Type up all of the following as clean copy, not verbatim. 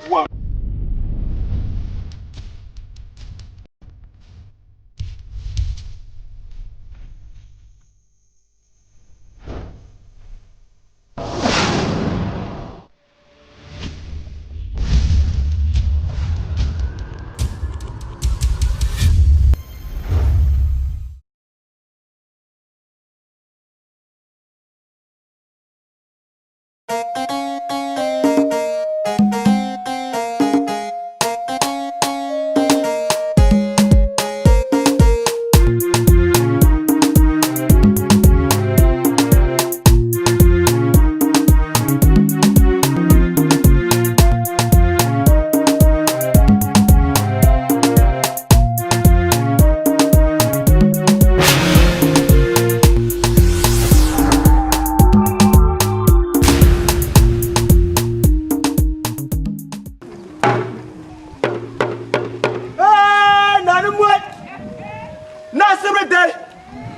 Bua.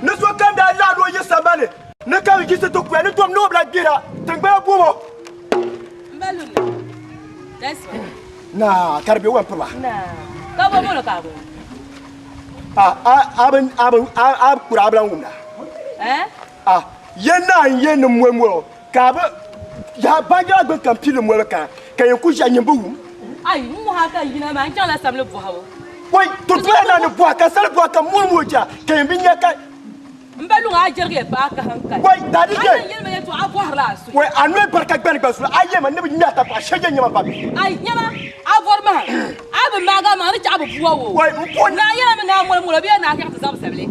Ni sokam daa laɣiri o yi sambani ni ka bɛ yiɣisi ti kuya ni tom ni o bi lahi gbira tiŋgbana bɔbɔ. Naa ka di be wan piriba. A bi kuri a bi lahi wumda. Ya naa n-yɛn ni moli molo ka a bi yaha baanjira gbuni ka m pili moli kana ka yɛn ku ʒiya nyin bi wum. Wai, to doya na ni bɔha ka sali bɔha ka moli moli chana ka yɛn bi nya ka. M ba luŋ a jɛrigi ya paɣa ka hankali. Wai, daa di A je. ni yɛli ma yɛltɔɣa a bɔhirila a suhi. Wai, a noli barika gbani gba zuli a yɛma ni bi nya ta paɣa shɛli je nyɛma ba bihi. Ai, nyɛma, a bɔri ma ha. A bi maagi a maŋ ni chaɣ bi bua o. Wai, m po. Naa yɛla mi naa moli molo bee naa chaŋ ti zabi zabili.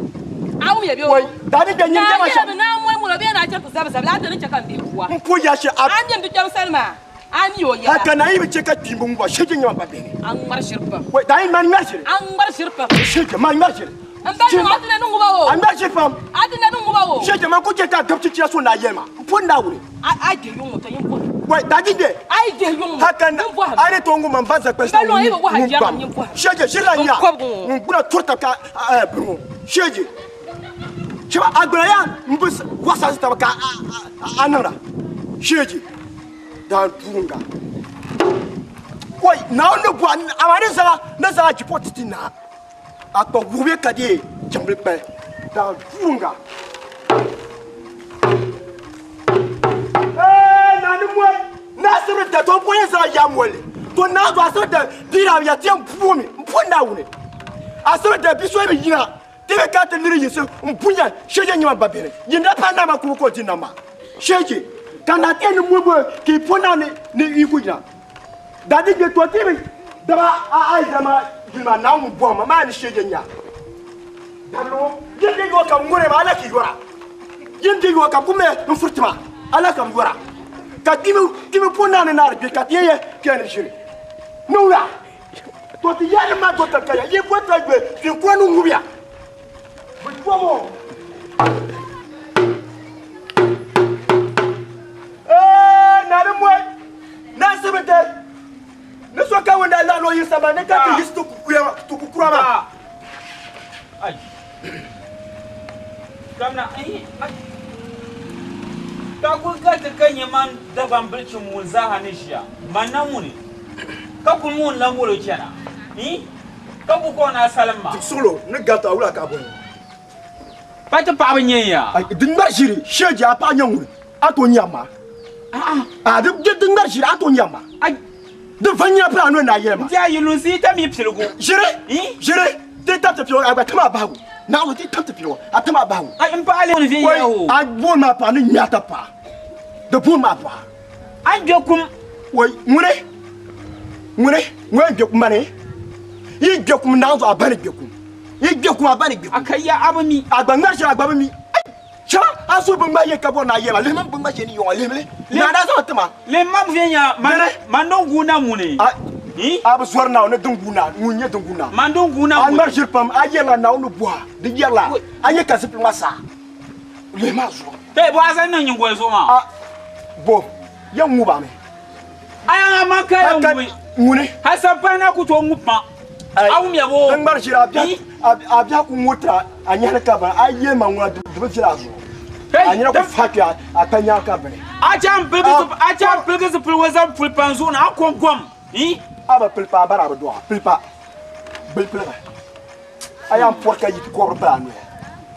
A wum ya bee o. Wai, daa di je nyini Naa nyɛma yɛla shɛm. mi naa moli molo bee naa chaŋ ti zabi zabili a ti ni chɛ ka m bihi bua. M po ya shɛ a. A mi m bikpɛm sani maa, a mi o yɛla. Haka naa yi bi chɛ ka kpiimba ŋuba shɛli je nyɛma ba bihi ni. A ŋmari ʒiri pam. Wai, daa yi mani ŋmari ʒiri. A ŋmari ʒiri pam. Shɛli je, mani ŋmari ʒiri. M ba niŋ a ti na ni ŋuba o. A ŋmari ʒiri pam. A ti na ni ŋuba o. Shɛli je, man ku chɛ ka a gabi chichira so naa yɛli ma. M po Naawuni. A a yi dihi yuŋ ŋɔ, to nyin bɔhim. Wai, daa di je. A yi dihi yuŋ ŋɔ, Haka nyin bɔhim. a ni tooi ŋun man ba zakpɛsi M ba luŋ, a yi bi wahi ŋun jɛriŋ, gbam. nyin bɔhim. Shɛli je, ʒiri la N nya. kɔbigi ŋɔ. Ŋun gbuna turi tab ka biri ŋɔ. Shɛli je, shɛba a gbuna yaa m-bi waɣisa taba ka a niŋda. Shɛli je, daan tuuŋga. Wai, Naawuni ni bɔhi, amaa ni zaŋ a, ni zaŋ a jipɔɣu ti ti naa. A kpa wuhibe ka deei jiŋbili kpali daa duuringa. Ee, naa ni moli, naa sibiri da, to n pun yɛn zaŋ ya moli, to naa zuɣu asibiri da biira ya ti yɛn buumi, m pun Naawuni. Asibiri da bi so yi bi yina, ti bi ka ti liri yinsi m punya sheje nyɛma ba beni. Yin daa pahi naa maa kubu ka o di nam maa. Sheje, ka naa ti yɛn ni moli moli ka yi pun naa ni yi ku yina. Daa di gbe to ti bi daba a alizama yuli maa Naawuni bɔhim ma maa ni sheje nya. Dabili ŋɔ, yin di yɔɔ ka ŋuri ma ala ki yɔra. Yin di yɔɔ ka ku me n furi ma ala ka yɔra. Ka kpimi pun naa ni naari gbe ka ti yɛn kpɛni ʒiri. Niŋya to ti yɛli ma do ka ya yi bo ta gbe fi kura ni ŋubiya. Bi bɔm o. Ee, naa ni mɔi. Naa sibiti ni so ka ŋun daa laɣim o yi sambani ni ka ti yiɣisi ti kukura maa. Kamina ka kuli ka ti ka nyɛ man Dagbaŋ bilichim ŋun zaaha ni ʒiya man na ŋuni ka kuli ŋun la molo chana ka ku ka o na salim ma. Di suɣilo ni garita wula ka a bɔhi? Pa ti paɣaba nyɛ ya. Di ŋmari ʒiri sheeji a paɣa nyɛ ŋuni a tooi nya ma. A di di ŋmari ʒiri a tooi nya ma. Di va nyina pili a noli ni a yɛli ma. N ti a yi lunsi yi ta mi piligu. Ʒiri ʒiri ti tam ti piligu a gba tam a bahigu. Naawuni ti tam ti piligu a tam a bahigu. Ai n paɣa lee viɛnyɛla o. A booni maa paɣa ni ŋme a ta paɣa. Di booni maa paɣa. A ni gbe kum. Wai ŋuni ŋuni ŋuni gbe kum mani yi gbe kum naawuni zuɣu a ba ni gbe kum. Yi gbe kum a ba ni gbe kum. A ka ya a bi mi. A gba ŋmari shɛli a gba bi mi. Shɛba a suhu bi ŋma ye ka bɔri ni a yɛli ma lihimi m bi ŋma shɛli ni yɔŋɔ lihimi li. Naa daa zaŋ ti ma. Lihimi ma viɛnya man din guui na ŋuni. A bi zɔri Naawuni ni din guui na ŋun nyɛ din guui na. Man din guui na ŋuni. A ŋmari ʒiri pam a yɛrila Naawuni ni bɔha di yɛrila a nyɛ ka zipili maa saa lihimi a zuɣu. Hey, bɔ a zaŋ niŋ nyingoli zuɣu maa. A bo yɛn ŋub a mi. A yɛn a man ka yɛn ŋubi. Ŋuni. Hali sampani na ku tooi ŋub ma. A wumya boo. Din ŋmari ʒiri a biɛhi ku ŋutira a nyɛhili ka bini a yɛli ma ŋuna di bi viɛla a zuɣu. A nyina ku fahi kpe a kpa nyaŋ ka bini. A chaŋ piligi zipiligu zaŋ puli pa n zuɣu ni a ko gom. Ii? A bi pili pa a bara a bi dɔɣa pili pa bili piliga a yɛn pɔri ka yi ti kɔbiri pili a noya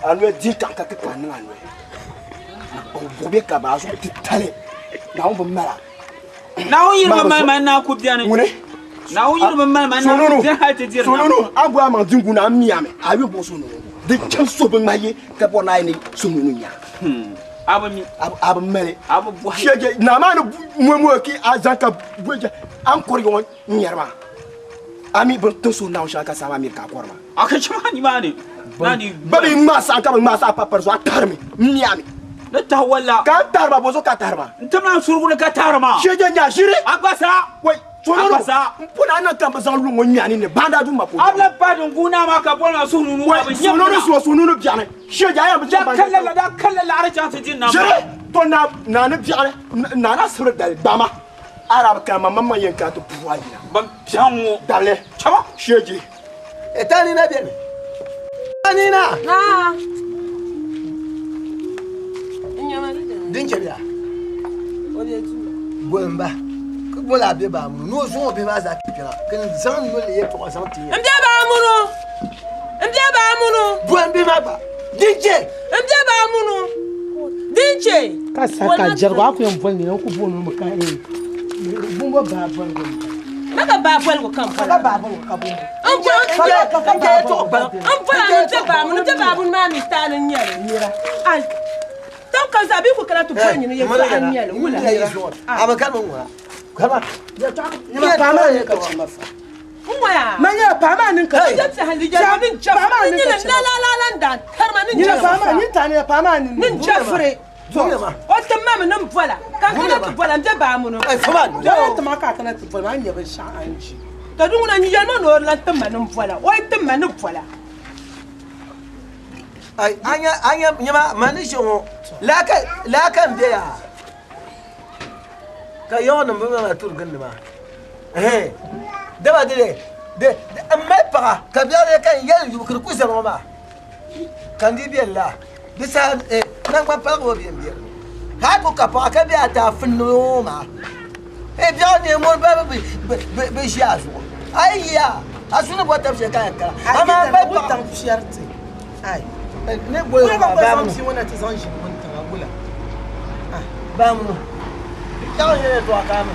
a noya di kaŋ ka kikahi niŋ a noya buɣu bɛ ka ba a zuɣu titali Naawuni bi mala. Naawuni yiri bi mali man naa ku bɛni. Ŋuni? Naawuni yiri bi mali man naa ku bɛni hali ti diri nam. Sonunu a bo a maŋ dingu na a miami a yi bo sonunu di chaŋ so bi ŋmahi ye ka bɔri ni a yi ni sonunu nya. A bi mi. A bi mali. A bi bɔhi. Shɛje naa maa ni mooi ki a zaŋ ka bɔja a ni kɔri ŋɔ n-nyɛri maa a mi bi tin so Naawuni shɛŋa ka saa maa miri ka a kɔri maa. A ka chɛ maa nimaani. Naa ni. Ba bi ŋmaai saɣim ka bi ŋmaai saɣim pa pari zuɣu a tahirimi m miami. Ni tahi walla. Ka n tahiri ba bɔzuɣu ka a tahiri ba. N tim na n surugu ni ka tahiri maa. Shɛje nya ʒiri. A gba saa. Wai A gba saa. M pun a niŋ ka m bi zaŋ luŋ ŋɔ ŋme a nini ni baanda duu ma ka o A bi lahi pahi din guui naa maa ka boli ma suhununu a bi nya Sununu suo sununu biɛɣuni. Shɛje a yɛn bi chaŋ Da kalla la da kalla laɣiri chaŋ ti di nam. Ʒiri to na naa ni biɛɣuni naa na sibiri dali gbama a daa bi kana ma maŋmaŋ yɛn kana ti puhi a yina. Ban biɛŋ ŋɔ. Dabili. Chama. Shɛje. Tanina beni. Tanina. Naa. Din chɛ bia. Boli m ba. Ka boli a be baamunu ni o zaŋ o bihi maa zaa kpɛna ka n zaŋ n noli yɛltɔɣa zaŋ ti ya. M be baamunu. M be baamunu. Boli m bihi maa gba. Din chɛ. M be baamunu. Din chɛ. Ka sa ka jɛrigu a ku yɛn boli ni o ku booni o mi ka bumbo baa boligu m Ma ka baa boligu ka m bola. Ka baa boligu ka bumbo. N boli n bola ni be baamunu be baamunu maa mi taali n nyɛli. Nira. Ai. Tam ka zaa bɛ ku kana ti boli nyini yɛltɔɣa n nyɛli wula. A bi kani ŋɔ. Kama. Nyɛma paa maa ni ka chɛ ma fa. N ŋɔya. Ma nyɛla paa maa ni ka chɛ. N jɛ tɛhi li yɛli ni jɛ ni nyini la la la la n daan tarima ni jɛ. Nyɛla paa maa ni taani ya paa maa ni. Ni jɛ furi. O ti ma mi ni n bola ka n kana ti bola n bɛ baamunu. Dɔla ti ma ka a kana ti bola maa nyɛ binshɛɣu a ni ji. Ka di ŋuna n yɛli ma ni o lan ti ma ni n bola o yi ti ma ni bola. Ai anya anya nyɛma ma ni ʒi ŋɔ laa ka n bɛ yaa ka yaŋɔ nim bi maa turi gindi maa daba dili de n mali paɣa ka biɛɣu ka n yɛli yubu ka di ku zani ŋɔ maa ka n di bɛni la di saha naŋgban paligi ŋɔ bɛni bɛni hali ku ka paɣa ka bɛ a taa finni ŋɔ maa biɛɣu ni mɔri balibu bi ʒi a zuɣu a yi yiya a su ni bɔri tabi shɛli ka yɛn kana amaa n mali paɣa ne boli ŋɔ maa baamunu biɛɣu n yɛli tɔɣa kaami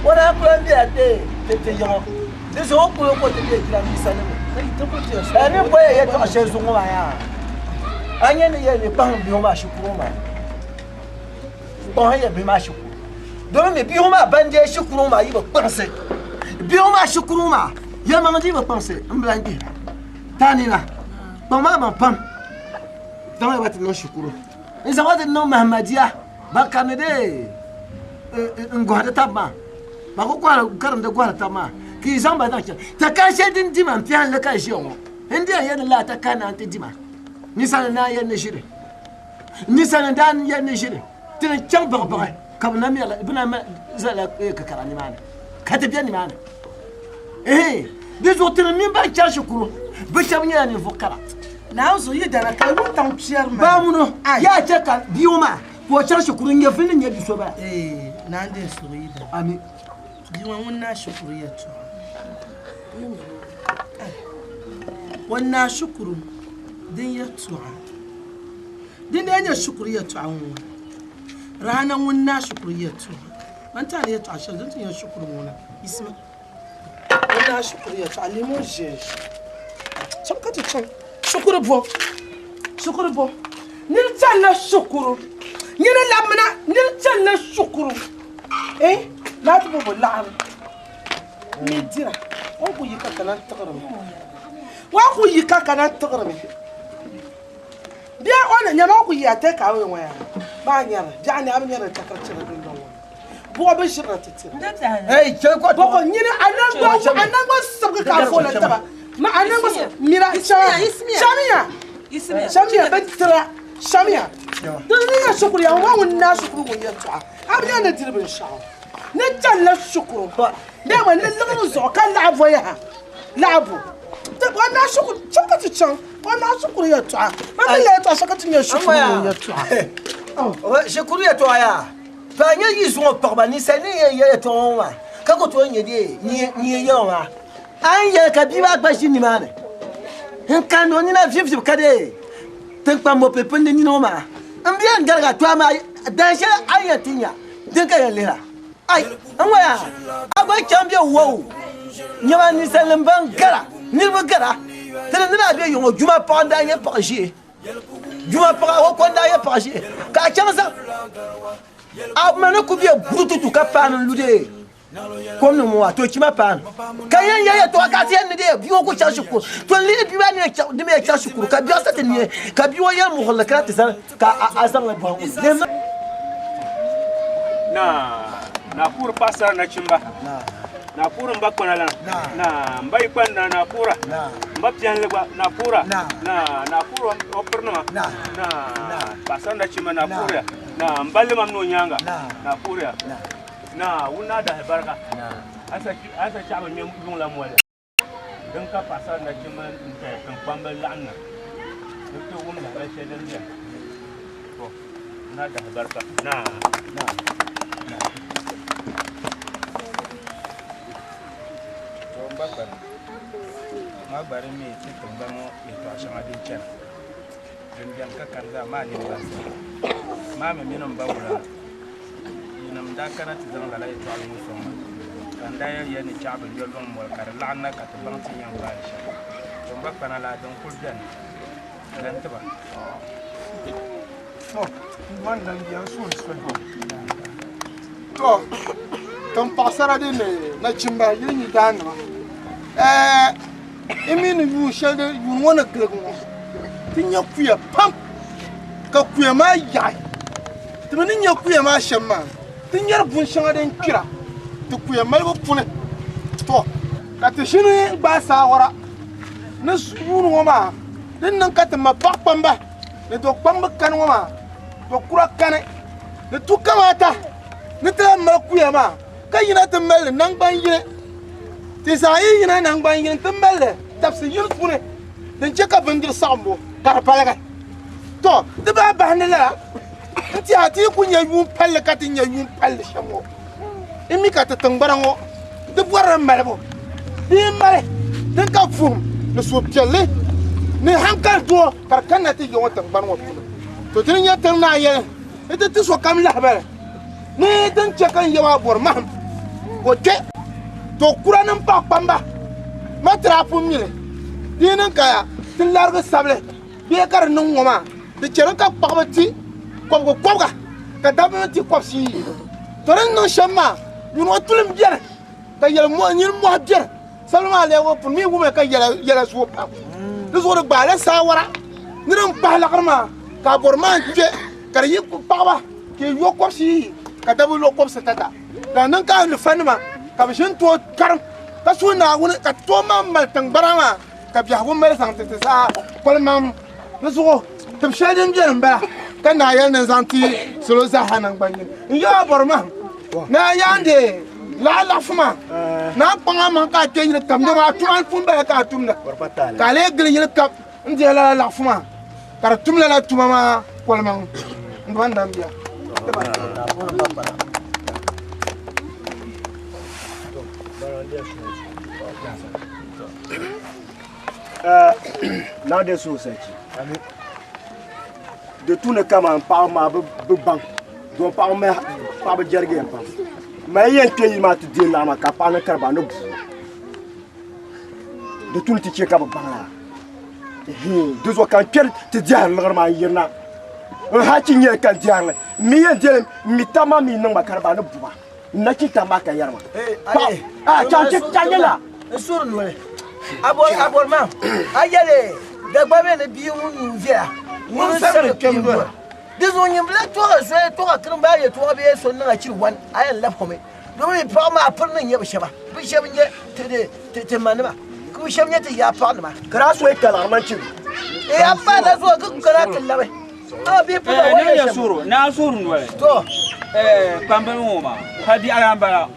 o daa kula n bɛla ti yiŋɔ di zuɣu o kuli ko ti bɛ jiranbiisa ni mi ni boli yɛltɔɣa shɛli zuɣu ŋɔ maa yaa a nyɛ ni yɛli ni kpahim bihi ŋɔ maa shikuru ŋɔ maa kpaŋ ya bihi maa shikuru domin mi bihi ŋɔ maa ban deei shikuru ŋɔ maa yi bi kpaŋsi bihi ŋɔ maa shikuru ŋɔ maa yɛlimaŋli di yi bi kpaŋsi n bila n gbihi taanina kpaŋ maa maŋ pam zaŋ ya ba ti niŋ shikuru n zaŋ ba ti niŋ Mahamadiya ban karindi dee n gɔhiri tabi maa ba ku karimdi gɔhiri tabi maa ka yi zaŋ ba zaŋ chaŋ takari shɛli din di ma n piɛhim li ka n ʒiya ŋɔ n di yɛn yɛli ni lala takari naan ti di ma ninsal ni naan yɛli ni ʒiri ninsal ni daa yɛli ni ʒiri ti ni chaŋ baɣibaɣi ka bɛ na zalila kikara nimaani ka ti be nimaani di zuɣu ti ni mini ban chani shikuru bɛ shɛba nyɛla ninvuɣ kara. Naawuni yi dana ka wuntaŋ piɛri ma. Baamunu yaa chɛ ka bia ŋɔ maa ka o chani shikuru n-nyɛ vili ni nyɛ bi so bala. Naawuni din suhu yi dana. Ami. Bia ŋɔ ŋun naai shikuru yɛltɔɣa. O naai shikuru din yɛltɔɣa. Din daa nyɛ shikuru yɛltɔɣa ŋɔ Rahana ŋun naai shikuru yɛltɔɣa. Man ti a ni yɛltɔɣa shɛli din ti nyɛ shikuru ŋɔ na yisima. O naai shikuru yɛltɔɣa leemu ʒiɛnʒi. Chaŋ ka ti chaŋ shikuru bo shikuru bo niri chanila shikuru nyini labimina niri chanila shikuru eh laa ti bo bo laɣiri mi dira o ku yi ka kana tiɣirimi o ku yi ka kana tiɣirimi bia o ni nyɛma o ku yi a take away ŋɔ yaa baa nyɛri biɛɣu ni a bi nyɛri takari chɛri dundɔŋ ŋɔ buɣa bi ʒirina ti tira bɔkɔ nyini a nangban sibigi ka a fola taba ma a nangban mira shamiya shamiya bin tira shamiya din ni nyɛ shikuru ya ŋɔ ŋun naa shikuru ŋun yɛltɔɣa a bi nyɛ ni diri binshaɣu ni chanila shikuru bee ŋɔ ni liɣiri zuɣu ka laɣa bo yaha laɣa bo o naa shikuru chaŋ ka ti chaŋ o naa shikuru yɛltɔɣa ma mi yɛltɔɣa shɛli ka ti nyɛ shikuru ŋun yɛltɔɣa shikuru yɛltɔɣa yaa. To a nyɛ yi zuŋɔ paɣaba ninsal ni yɛn yɛli yɛtɔɣa ŋɔ maa ka ku tooi nyɛ dee nyee yɛma maa. A ni yɛli ka bia maa gba ʒi nimaani n-kandi o nina vibvibi ka dee tiŋkpaŋ mɔpili pindi nini ŋɔ maa m bi yɛn garig a, to amaa dahin shɛli a ni yɛn ti nya din ka yɛn lihira. Ai, n ŋɔya a gba chaŋ bɛ wɔu nyɛma ninsalinim ban gara niriba gara ti ni ni daa be yiŋɔ juma paɣa n-daa nyɛ paɣ ʒee. Juma paɣa o ko n-daa nyɛ paɣ ʒee ka a chaŋ zaŋ a ma ni ku be burututu ka paani n-lu dee kom ni ŋɔ to chima paani ka yɛn yɛ yɛtɔɣa ka ti yɛn ni dee bia ŋɔ ku chaŋ shikuru to n lihi bia maa ni di mi yɛn chaŋ shikuru ka biɛɣu sa ti neei ka bia ŋɔ yɛn muɣirili kana ti zani ka a zaŋli bɔhim ŋun Naa, naa puuri paɣasara nachimba, naa puuri m ba kpana lana, naa m ba yikpani naa puura, m ba piɛhili gba naa puura, naa naa puuri o pirinima, naa paɣasara nachimba naa puuriya, naa m ba limam ni o nyaaŋa naa puuriya, naa wun naa dahi barika, a sa chaɣibu ŋme yuŋ la moli. Din ka paɣasara nachimba n-tɛhi tiŋkpamba laɣim na ni bɛ ti wum lahibali shɛli din beni. To, naa dahi barika. Naa. To m ba gbana, maa gba din mi ti tiŋgbani ŋɔ yɛtɔɣ shɛŋa din chana, din beni ka kani zaa maa nini baŋsi. Maa mi mini m ba wula Yinim n-daa kana ti zaŋ lala yɛtɔɣili ŋɔ sɔŋ ma, ka n daa yɛli ya ni chaɣ bi ŋme luŋ moli ka di laɣim na ka ti baŋ ti ni yɛn gbaai li shɛm. To m ba kpana laa din kul beni lan ti ba. To, man dan bia n suhuri soli. To, tiŋ paɣasara din ni nachimba yili nyi daannima. Ɛɛ, i mi ni yuun shɛli din yuun ŋɔ ni giligi ŋɔ, ti nya kuya pam ka kuya maa yaɣi. Ti mi ni nya kuya maa shɛm maa, ti nyari bun shɛŋa din kpira ti kuya malibu puni. To, ka ti ʒini n-gbaai saawara ni yuuni ŋɔ maa din niŋ ka ti ma paɣ kpamba ni do kpamba kani ŋɔ maa, do kura kani di tu kamaata ni ti lahi mali kuya maa ka yina ti mali li naŋgban yini. Ti zaa yi yina naŋgban yini ti mali li tabisi yini puuni din chɛ ka bindiri saɣimbu ka di paligi. To, di bahi bahindi lala n-tiɛha ti yi ku nya yuun palli ka ti nya yuun palli shɛm ŋɔ, n mi ka ti tiŋgbana ŋɔ di bɔrila malibu di yi mali din ka vuhim ni suhupiɛlli ni haŋkali doo ka di kanna ti ya ŋɔ tiŋgbani ŋɔ puuni. To, ti ni nya tiŋ naa yɛli ni ti ti sokam lahibali ni din chɛ ka n ya maa bɔri mahim ka o kpe. To, kura nim paɣ kpamba ma ti daa pun mi li, di yi niŋ ka ti larigi sabili bee ka di niŋ ŋɔ maa, di chɛri ka paɣaba ti kɔbiga kɔbiga ka dabba mi ti kɔbisi yi. To di ni niŋ shɛm maa, yuun ŋɔ tulim beni ka nyin mɔhi beni. Sabili maa lɛbigu puuni mi wumya ka yɛla zooi pam. Di zuɣu di gbaai la saawara ni din kpahi liɣiri maa ka a bɔri maa n-kpe ka di yi paɣaba ka yi yo kɔbisi yi ka dabba lo kɔbisi tata. Ka di niŋ ka alifanima ka bɛ ʒini tooi karim ka suhi Naawuni ka ti tooi maŋ mali tiŋgbana maa ka biɛhigu mali zaŋ ti ti zaa kolimaŋ. Di zuɣu tib shɛli din beni m-bala ka naa yɛli ni n zaŋ ti salo zaaha naŋgban yini. N yɛl a bɔri mahim ni a yaandi laɣa laɣifu maa ni a kpaŋ amaŋ ka a kpe yili kam, dama a tuma pun bala ka a tumda, ka a lee gili yili kam n-deei lala laɣifu maa ka di tum lala tuma maa kolimaŋ. N ba n-dam bia. Naa de suhu sachi. Di tu ni kaman paɣaba maa bi baŋ don paɣaba mali paɣaba jɛrigiya pam. Mali yɛn kpe yili maa ti deei laɣim maa ka paɣa ni kari ba ni buu. Di tu ni ti che ka bi baŋ laa. Di zuɣu ka n kpɛri ti dɛhiri liɣiri maa n yirina. N hachi nyɛli ka n dɛhiri li. M mi yɛn deli m mi taba maa mi niŋ ma ka di ba ni bu ba. N na chɛ taba maa ka yɛri ma. Paɣa, chaŋ chɛ nyɛla. N suhuri noli a bɔri maa a yɛli Dagbaŋ ni bia ŋun nuu viɛla ŋun sabiri kpɛm doli di zuɣu nyin bila tɔɣa soli tɔɣa kirimba yɛltɔɣa bee so niŋ a chiri wani a yɛn labi mi domi mi paɣa maa piri ni nyɛ bi shɛba bi shɛba nyɛ ti ma nima ka bi shɛba nyɛ ti yaa paɣa nima ka daa soyi kalaɣiri man chiri ee a pa na zuɣu ka kana ti labi a bi pili wa yɛ shɛm naa suhuri noli to kpambili ŋɔ maa hali biɛɣu lan bala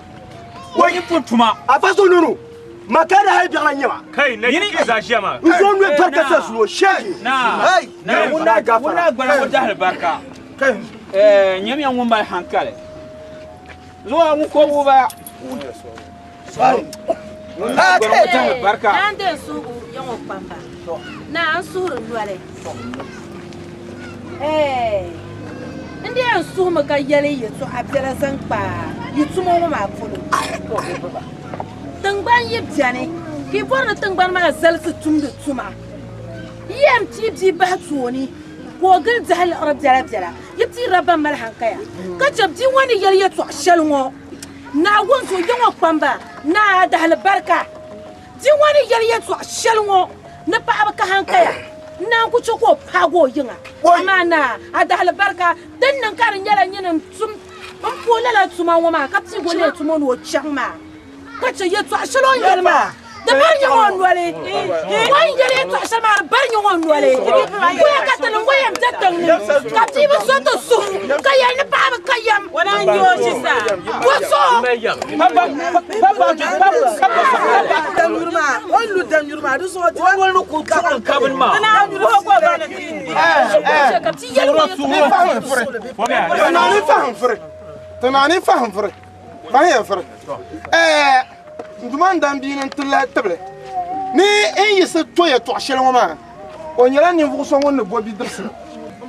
o yi pun tuma a fa so nunu ma ka da hali biɛɣu lan nyɛ ma kai na yi za ʒiya maa n zo noli barika sa zuo shɛli naa naa ŋun naa gbala o dahali barika nyɛmiya ŋun mali hankali. Zuwa ŋun ko wuba. Barka. Naan den suhu yaŋo kpamba. Naa n suhuri noli. N di yɛn suhumi ka yɛli yɛltɔɣa biɛla zaŋ kpa yi tuma ŋɔ maa polo. Tingbani yi bɛni ka yi bɔri ni tingbani maa zalisi tumdi tuma, yi yɛn pii bia bahi tooni ka o gili biɛhi liɣiri biɛla biɛla. Yi piirila ban mali hankaya ka chɛ bia ŋɔ ni yɛli yɛltɔɣa shɛli ŋɔ. Naawuni zuɣu yiŋɔ kpamba, Naa dahali barika. Bia ŋɔ ni yɛli yɛltɔɣa shɛli ŋɔ ni paɣaba ka hankaya, n naan ku chɛ ka o paagi o yiŋa. Amaa Naa, a dahali barika, din niŋ ka di nyɛla nyini n-tum m-puhi lala tuma ŋɔ maa ka piigi o leei tuma ni o chaŋ maa, ka chɛ yɛltɔɣa shɛli o ni yɛli maa, di bari nyaŋ o noli. O ni yɛli yɛltɔɣa shɛli maa, di bari nyaŋ o noli. Kuya ka ti niŋ ŋɔ yɛn be tiŋ ni, ka bia bi so ti suhu ka yɛli ni paɣaba ka yɛm. Bɔ zuɣu? Danyuri maa, o ni lu danyuri maa, di zuɣu O noli ni ku tuɣiri kabini maa. Ti fahim furi. Ti naani fahim furi. Fahim ya furi. N duma n dan bia ni n ti la tibili. Ni n yiɣisi to yɛltɔɣa shɛli ŋɔ maa, o nyɛla ninvuɣ so ŋun ni bo bidibisi m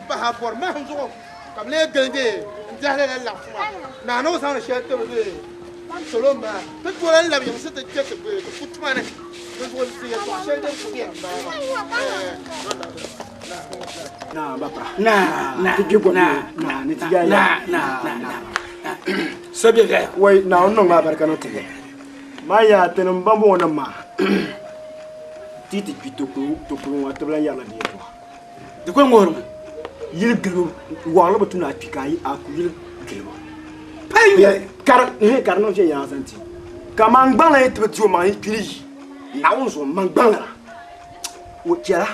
pahi a bɔri mahim zuɣu ka bɛ lee giligi n diɛhi lala laɣifu maa. Naa ni o zaŋdi shɛli tiri bɛ salo maa ti tooi lan labi yiŋsi ti kpe ti ku tuma ni. Di zuɣu ti yɛltɔɣa shɛli din ku yɛn m-bala maa. Na ba pra. Na na. Ti gbi na na ni ti ya na na na. Sabi ga. Wai na on ma barka no tege. Ma ya tin bambo na ma. Ti ti gbi to ku to ku wa to bla ya la di to. Di ko ngor ma. Yil gilu wa lo tu na pi ka yi a ku yil gilu. Pai ya kar he kar no je ya zanti. Ka man gbang la ti ti o ma yi kili. Na on zo man gbang la. O chela.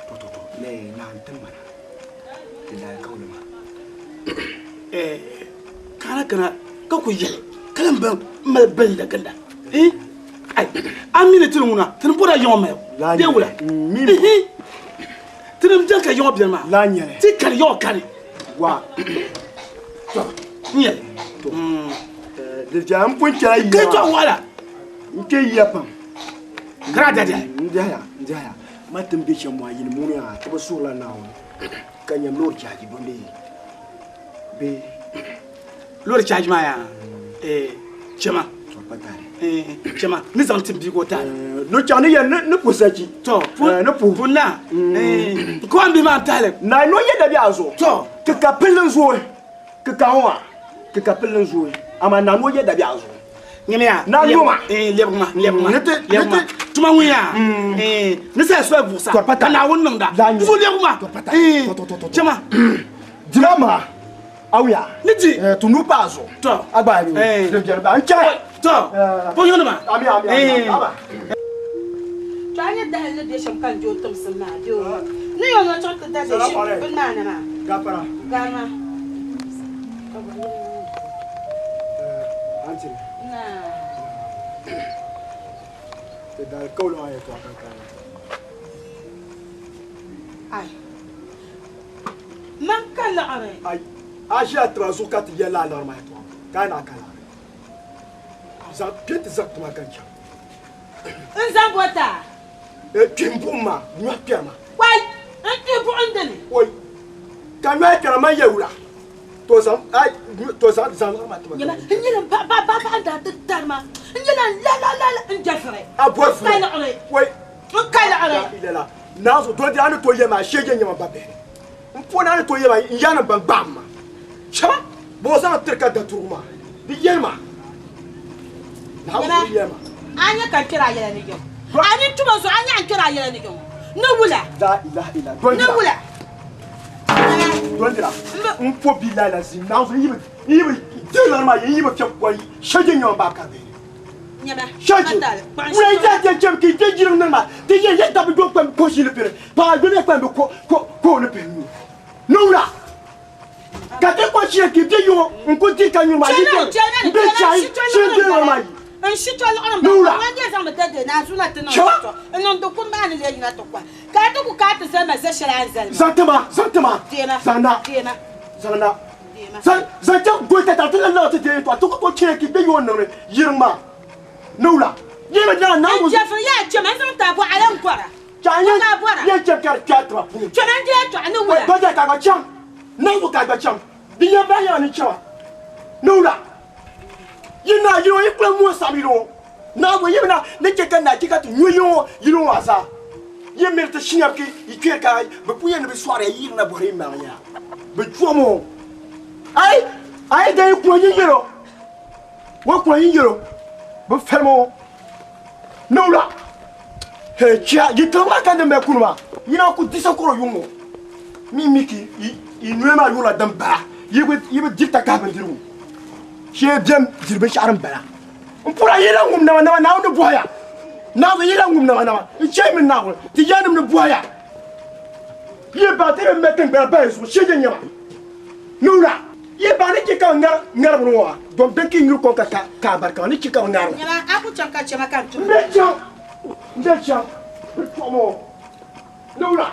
To to to ne na n tin mana ti daa kawli ma. Kana kana ka ku yɛli ka lan ban mali balinda ginda. Ai a mi ni tini ŋuna tini bɔra yiŋɔ mali bee wula tini n bɛni ka yiŋɔ bɛni maa La nyɛli. ti kani yiŋɔ kani Wa. To n yɛli. Di viɛla n pun chɛla yiya Ka maa. tɔɣ waɣila. N kpe yiya pam. Kara dadiya. N diɛhaya n diɛhaya ma ti ni be shɛm maa yini muuni yaa ti bi suhurila Naawuni ka nyam loori chaaji dondi bee loori chaaji maa yaa chɛma chɛma ni zaŋ ti bia ka o taali no chaŋ ni yɛn ni puhi sachi to ni puhi pun na ko an bihi maa n tahali na no yɛ dabiɛɣu zuɣu to ti ka pilli n zooi ki ka ŋɔ maa ki ka pilli n zooi amaa na no yɛ dabiɛɣu zuɣu Nyamiya Na nyo ma. Lɛbigi ma lɛbigi ma Ni ti- lɛbigi ma ni ti- tuma ŋun yaa ni saya soya buɣisa Tɔri pata. ka Naawuni niŋda La nyɛ. so lɛbigi ma Tɔri pata. Tɔ, tɔ, tɔ, tɔ. chɛma dila ma awuya ni di tu nu paa zuɣu tɔ a gba yi din viɛli ba n chɛ tɔ po yɔni ma ami ami ami ama To a nyɛ dahali ni bɛ shɛm ka n je o timsim maa bɛ o ni yɛn o chaŋ ti da bɛ shɛm bini maa ni maa gafara garima anti na ti daa kawlo a yɛltɔɣa kan kaani ai man ka liɣiri ai a ʒila tiba zuɣu ka ti yɛli a liɣiri maa yɛltɔɣa ka a na ka liɣiri zaŋ kpe ti zaŋ tuma ka n chaŋ n zaŋ bɔta kpihim buɣum maa nyɔhi kpɛri ma wai n kpi buɣum dini oi ka nyɔhi kpɛri man yɛ wula to zaŋ ai to zaŋ zaŋ liɣiri maa tima nyɛla n nyɛla ba ba ba ba n daa ti tari ma n nyɛla n la la la la n jɛfiri a bɔri n ka liɣiri wai n ka liɣiri ilala naazu to di a ni to yɛ maa shee je nyɛma ba bihi n po na ni to yɛ maa n yaa ni ban gbaam ma chɛma bo zaŋ tiri ka da turugu maa di yɛli ma Nyɛma di yɛli ma a nyɛ ka n kpɛri a yɛla ni yɛm a ni tuma zuɣu a nyɛ n kpɛri a yɛla ni yɛm ni wula la ilaha illa ni wula dondira n po billahi la zim naazu n yi bi n yi bi di lari maa n yi bi fiɛbi kɔyi shee je nyɛma ba ka bihi nyɛma Shaji, wula yi jɛ jɛ jɛm k'i jɛ jiri niŋ ma ti yɛ yɛ dabi do kpɛm ko ʒili piri paɣa do ne kpɛm bi ko ko ko ni piri nu ne wula ka ti ko ʒiya k'i bɛ yuŋɔ n ku di ka nyuri ma yi bɛ n bɛ chayi sin di yɔrɔ ma yi n shitɔ liɣiri Ni wula. n maa zaŋ mi dade na zuna ti niŋ Chɛma. shitɔ n niŋ di kuri maa ni lee yina ti kɔhi ka a ti ku ka a ti zali ma za shɛli a ni zali ma zaŋ ti ma zaŋ ti ma Deema. zaŋ na Deema. Zaŋ na. Zaŋ chaŋ goli tatariga ti lan laɣim ti deei yɛtɔɣa ti ku tooi chɛ ka bɛ yooi niŋdi yiriŋ maa. Niwula, yi bi naai Naawuni. N chɛfiri yaa kpɛma n-zaŋ ti a bɔɣa la n-gɔra. Chɛ a yɛn chɛ ka di kpe a tiba puuni. Kpɛma n-di yɛtɔɣa ni wula. Dɔdali ka a gba chaŋ, Naawuni ka a gba chaŋ. Di yɛn bahi yaa ni chɛma. Niwula, yi naai yino yi kuli mooi saɣim yino ŋɔ. Naawuni yi bi naai ni chɛ ka naa chɛ ka ti nyo yino yino ŋɔ maa zaa. Yi miri ti shinyabiki yi kpɛri ka bɛ pun yɛn ni bɛ sɔɣiri ya yi yirina bɔhiri yi maŋ yaa. Bɛ chom o. Ai! A yi dan yi kuhi yin yɛl o, o kuhi yin yɛl o, bɛ fɛlim o. Niwula, Hee chia, yi tiŋ maa ka ni mali kuni maa, yi na ku di sakɔro yuŋ ŋɔ. Mi mi ki yi noli maa yurila din bala, yi bi diri takahi bindirigu, shee bɛm diri binshɛɣu din bala. N pura yi la ŋum nama nama Naawuni ni bɔhi ya. Naawuni yi la ŋum nama nama n chɛ mi Naawuni ti yanim ni bɔhi ya. Yi baŋ ti bi mali tiŋgbana bahi zuɣu shee nyɛ ma. Niwula yi baŋ ni chɛ ka bɛ ŋari ŋari bini ŋɔ dom bɛ ki nyuri kom ka ka abarika ni chɛ ka bɛ ŋari li. Nyama a ku chaŋ ka chɛ ma ka n tum. M be chaŋ m be chaŋ bɛ tuɣim o. Niwula.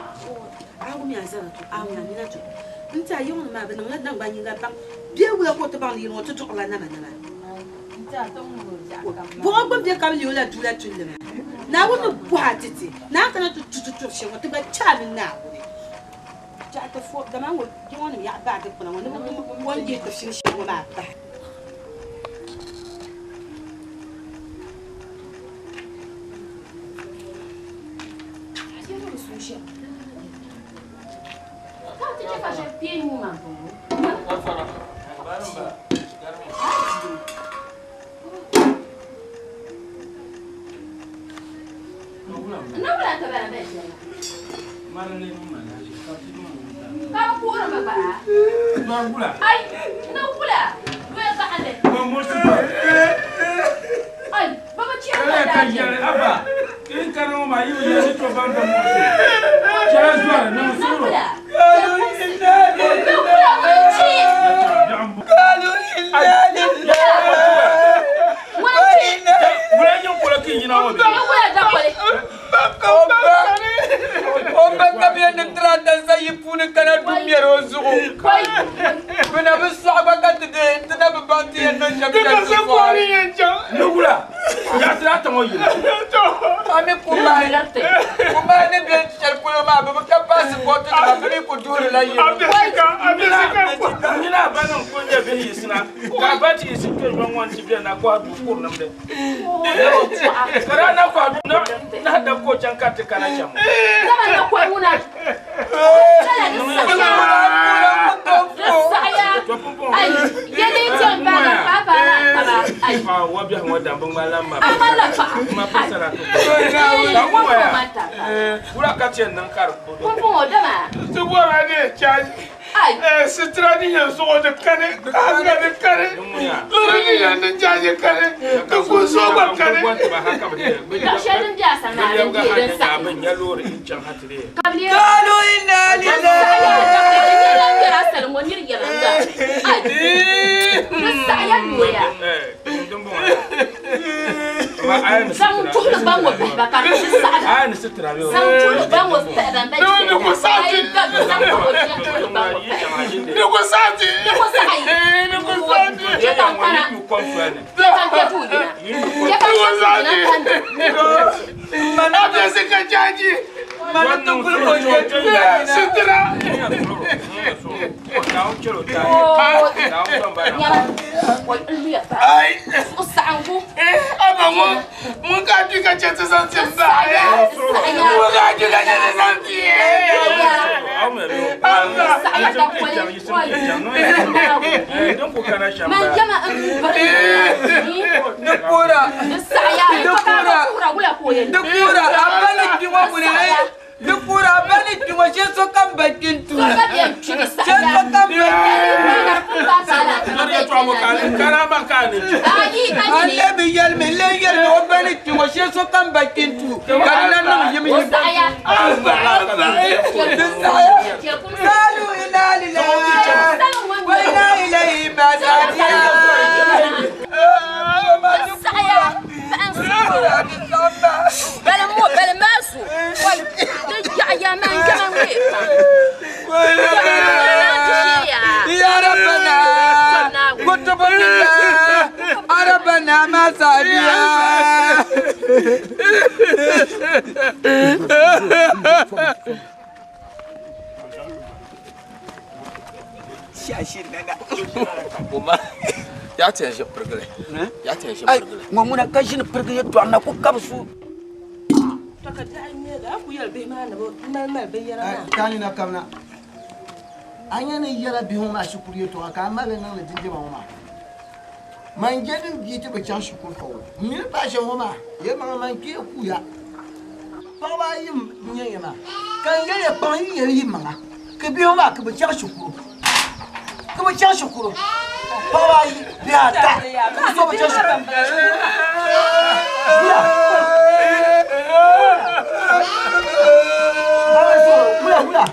A wum ya zara to a wuna nina to n ti a yiŋ maa bi niŋla naŋgban yinga baŋ bɛ wula ka o ti baŋ ni yili ŋɔ ti duɣirila nama nama. Buɣa gbuni bɛ ka bi leei o la duu la tulli maa. Naawuni ni bɔhi a ti ti ni a kana ti tu ti turi shɛli ŋɔ ti gba chɛ a mini Naawuni. Chɛ ti fo dama ŋɔ yiŋɔ nim yaɣa baai dikpuna ŋɔ ni bi wum o ni yihi ti shili shɛli ŋɔ maa bahi. Sitira ni yɛn zuɣu di kani kahinga di kani lori ni yɛn ni jaaji kani di ku zuɣu gba kani. Kutubu billah arabana ma sadiya. Ya ti yɛn ʒi pirigili. Ya ti yɛn ʒi pirigili. Ŋɔ ŋuna ka ʒini pirigi yɛtɔɣa na ku kabi su. Tani na kamina. A nya ni yɛla bihi ŋɔ maa shikuru yɛtɔɣa ka a mali li niŋdi dindema ŋɔ maa. Man je din bia ti bi chaŋ shikuru ka o m mini paɣa shɛba ŋɔ maa yɛlimaŋli man kpee kuuya. Paɣaba ayi n-nyɛ ya maa ka n yɛli ya kpaŋ yi yɛli yi maŋa ka bihi ŋɔ maa ka bɛ chaŋ shikuru ka bɛ chaŋ shikuru paɣaba ayi bihi ata ka bɛ so bi chaŋ shikuru. Wula wula wula wula.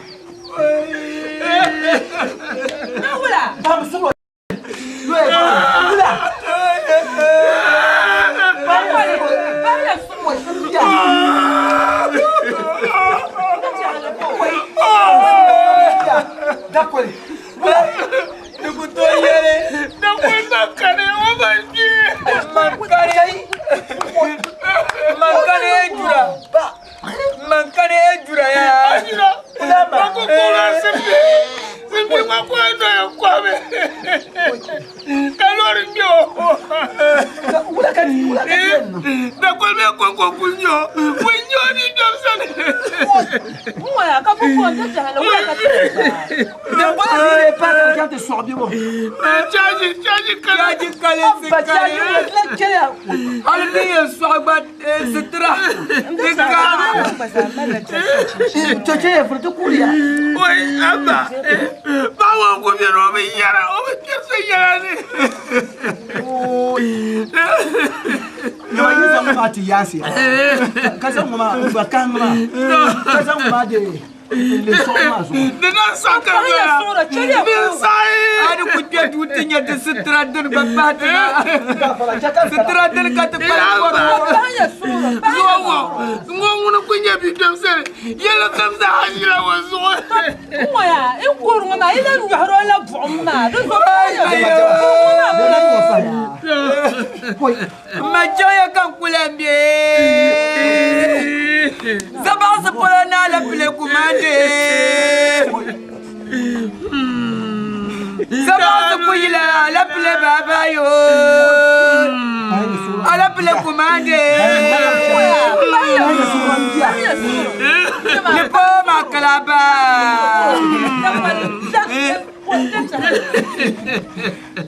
Ka zaŋ ŋɔ maa n gba kahi ŋɔ maa ka zaŋ ŋɔ maa dee n le sɔɣu maa zuɣu. Di na sa ka doya di sahi. A ni ku kpɛ duu ti nyɛ di sitira dini gba pahi ti na. Sitira dini ka ti kpalim bɔri ŋɔ. Zuɣu ŋɔ ŋɔ ŋuni ku nyɛ bikpɛm sani yɛli kam zaa ʒila o zuɣu. Ŋɔya i kuri ŋɔ maa i lan nyɔhiri o la buɣim maa di zuɣu Ma chaŋya ka n ku lan be Zabaɣisi polo ni alapile kumandi. Zabaɣisi kuyila alapile baabayo. Alapile kumandi. Ni pooma kalaba.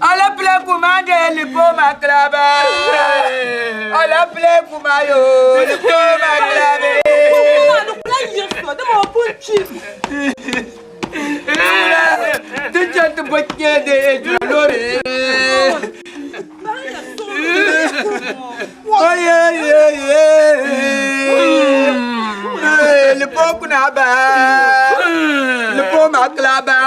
Alapile kumande lipoma klaba. Alapile kumayo lipoma klabe. Ti chɛ ti bo kpee de ejura loori. Oye ye ye. Lipo kuna ba. Lipo ma klaba.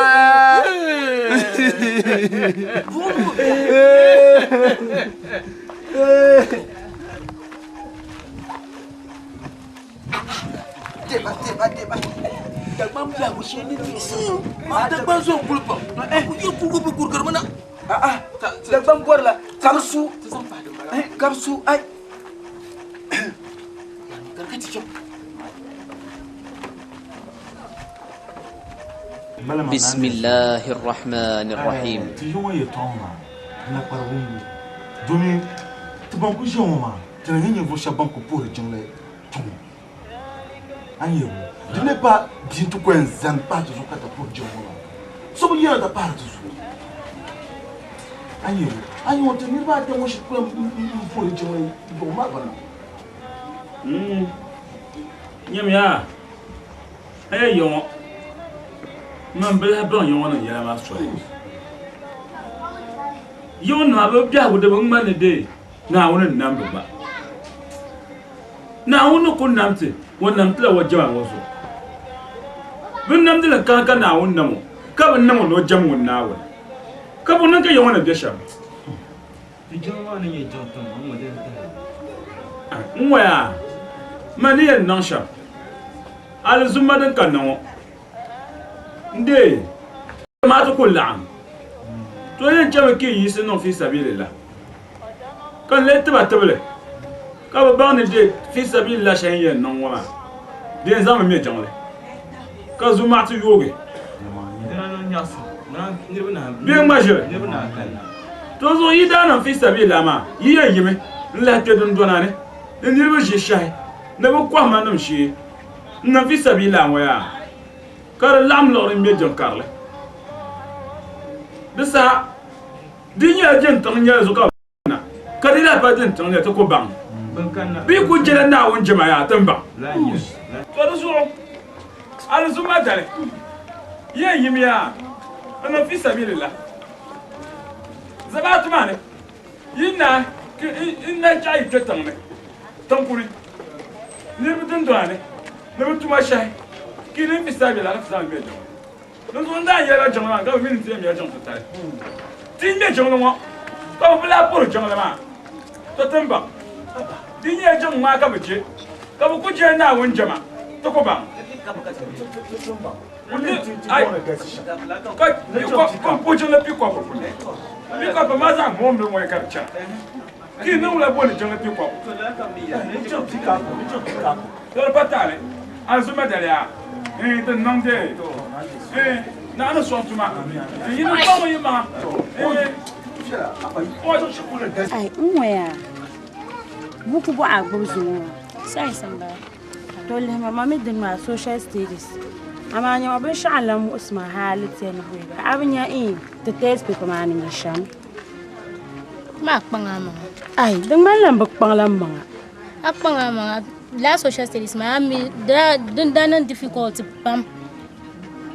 Deba deba deba. Dagbaŋ biɛhigu shee ni yiɣisibu. Dagbaŋ zo n-kuli pam. Ku yi kuligu bi gurigirimi na. Dagbaŋ bɔrila ka bɛ su ka bɛ su ai. بسم الله الرحمن الرحيم Ti yi ŋɔ yɛtɔɣa ŋɔ maa di na kpari wumbu domin ti ban ku ʒiya ŋɔ maa ti na nyɛ ninvuɣ shɛba ban ku puhiri jiŋli kpɛŋɔ. A ni yɛli ŋɔ di ni pa bia nti ku yɛn zani pahi ti zuɣu ka ti puhiri jiŋli ŋɔ maa so bi yɛna ti pahiri ti zuɣu. A ni yɛli ŋɔ a ni ŋɔ ti niriba ata ŋɔ shiri ku yɛn puhiri jiŋli zuɣu maa gba na. Nyamiya, a yɛli ya ŋɔ, man bi lahi baŋ ya ŋɔ nim yɛla maa soli. Ya ŋɔ nima bɛ biɛhigu di bi ŋmani ni dee Naawuni n-nam bɛ gba. Naawuni ni ku nam ti, o nam ti la o jɛma ŋɔ zuɣu. Bɛ namdili n-kana ka Naawuni nam o, ka bi nam o ni o jɛm ŋun Naawuni. Ka bɔ niŋ ka ya ŋɔ ni be shɛm? Ti jiŋli maa ni nyɛ jiŋ tiŋ ŋɔ ŋɔ din tahi. N ŋɔya, man ni yɛn niŋ shɛm, alizumma din kanna ŋɔ n-deei maa ti ku laɣim. To yɛn chɛmi ka yi yiɣisi niŋ fi sabilillah, ka n lee tiba tibili, ka bɛ baŋ ni dee fi sabilillah shɛli n yɛn niŋ ŋɔ maa, di yɛn zaŋmi me jiŋli, ka zumaɣu ti yoogi bee ŋma ʒiri. To zuɣu yi daa niŋ fi sabilillah maa, yi yɛn yimi n-lahi kpe dundɔna ni ni niriba ʒi shɛhi ni bɛ kɔhimma nim shee n-niŋ fi sabilillah ŋɔ yaa. Ka di laɣim liɣiri ŋme jiŋ karili. Di saha di nyɛla jintiŋ nyɛli zuɣu ka bɛ na, ka di lahi pa jintiŋ nyɛli ti ku baŋ. Bɛ yi ku jela Naawuni jema yaa ti ni baŋ. To di zuɣu alizumma dali yɛn yimiya n-niŋ fi sabilillah zamaatu maa ni yi naai n-naai chaɣ yi kpe tiŋ ni, tiŋ puuni niriba dundɔna ni. Ni bɛ tuma shɛhi, ka yi niŋ fi sabilillah ni ti zaŋ ŋme jiŋli. Dinzuɣu n daa yɛli ba jiŋli maa ka bɛ mi ni ti yɛn mɛla jiŋ titali. Ti yi ŋme jiŋli ŋɔ ka bɛ bi lahi puhiri jiŋli maa, to ti ni baŋ. Di nyɛla jiŋ ŋmaa ka bɛ je, ka bɛ ku je Naawuni jɛma, ti ku baŋ. Ka puhi jiŋli pikɔpi puuni. Pikɔpi maa zaɣ moomli ŋɔ ka di chana. Ti niŋ la boli jiŋli pikɔp. Doli pa taali alizuma daliya n ti niŋ de naɣa ni sɔŋ tuma n yi ni kpaŋ yi maŋa. Ai n ŋɔya buku bɔɣa a gbubi zuŋɔ maa. Science n bala. To lihima ma mi dini maa social studies. Amaa nyama binshɛɣu n lan muɣisi ma hali ti ni bɔi ba. A bi nya ti test paper maa ni nyɛ shɛm. Maa kpaŋ a maŋa. Ai, di ŋmanila n bi kpaŋla n maŋa. A kpaŋ a maŋa. Last social studies maa, a mi din daa niŋ difficult pam.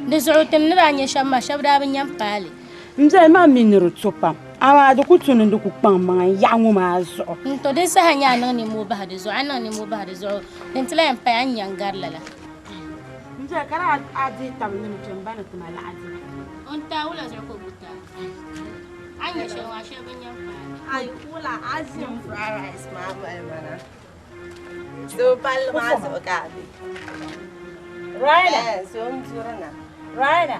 Di zuɣu ti ni daa nya shɛba maa, shɛba daa bi nya m-paai li. M biɛli maa mi ni di to pam, amaa di ku tu ni di ku kpaŋ maŋa n-yaɣi ŋɔ maa zuɣu. N-to din saha nyɛ a niŋ nimmoo bahi di zuɣu, a ni niŋ nimmoo bahi di zuɣu, din ti lahi yɛn pahi a ni nya n-gari lala. M biɛli ka daa a dihi tabili ni mi kpe m-ba ni ti ma laɣidira. O ni taai wula zuɣu ka o ku taai. A ni nya shɛli ŋɔ, a shɛli bi nya m-paai. Ai wula a ʒim fried rice maa mali mana. So palli maa zuɣu ka a be. Raina. Eh, so n duri na. Raina.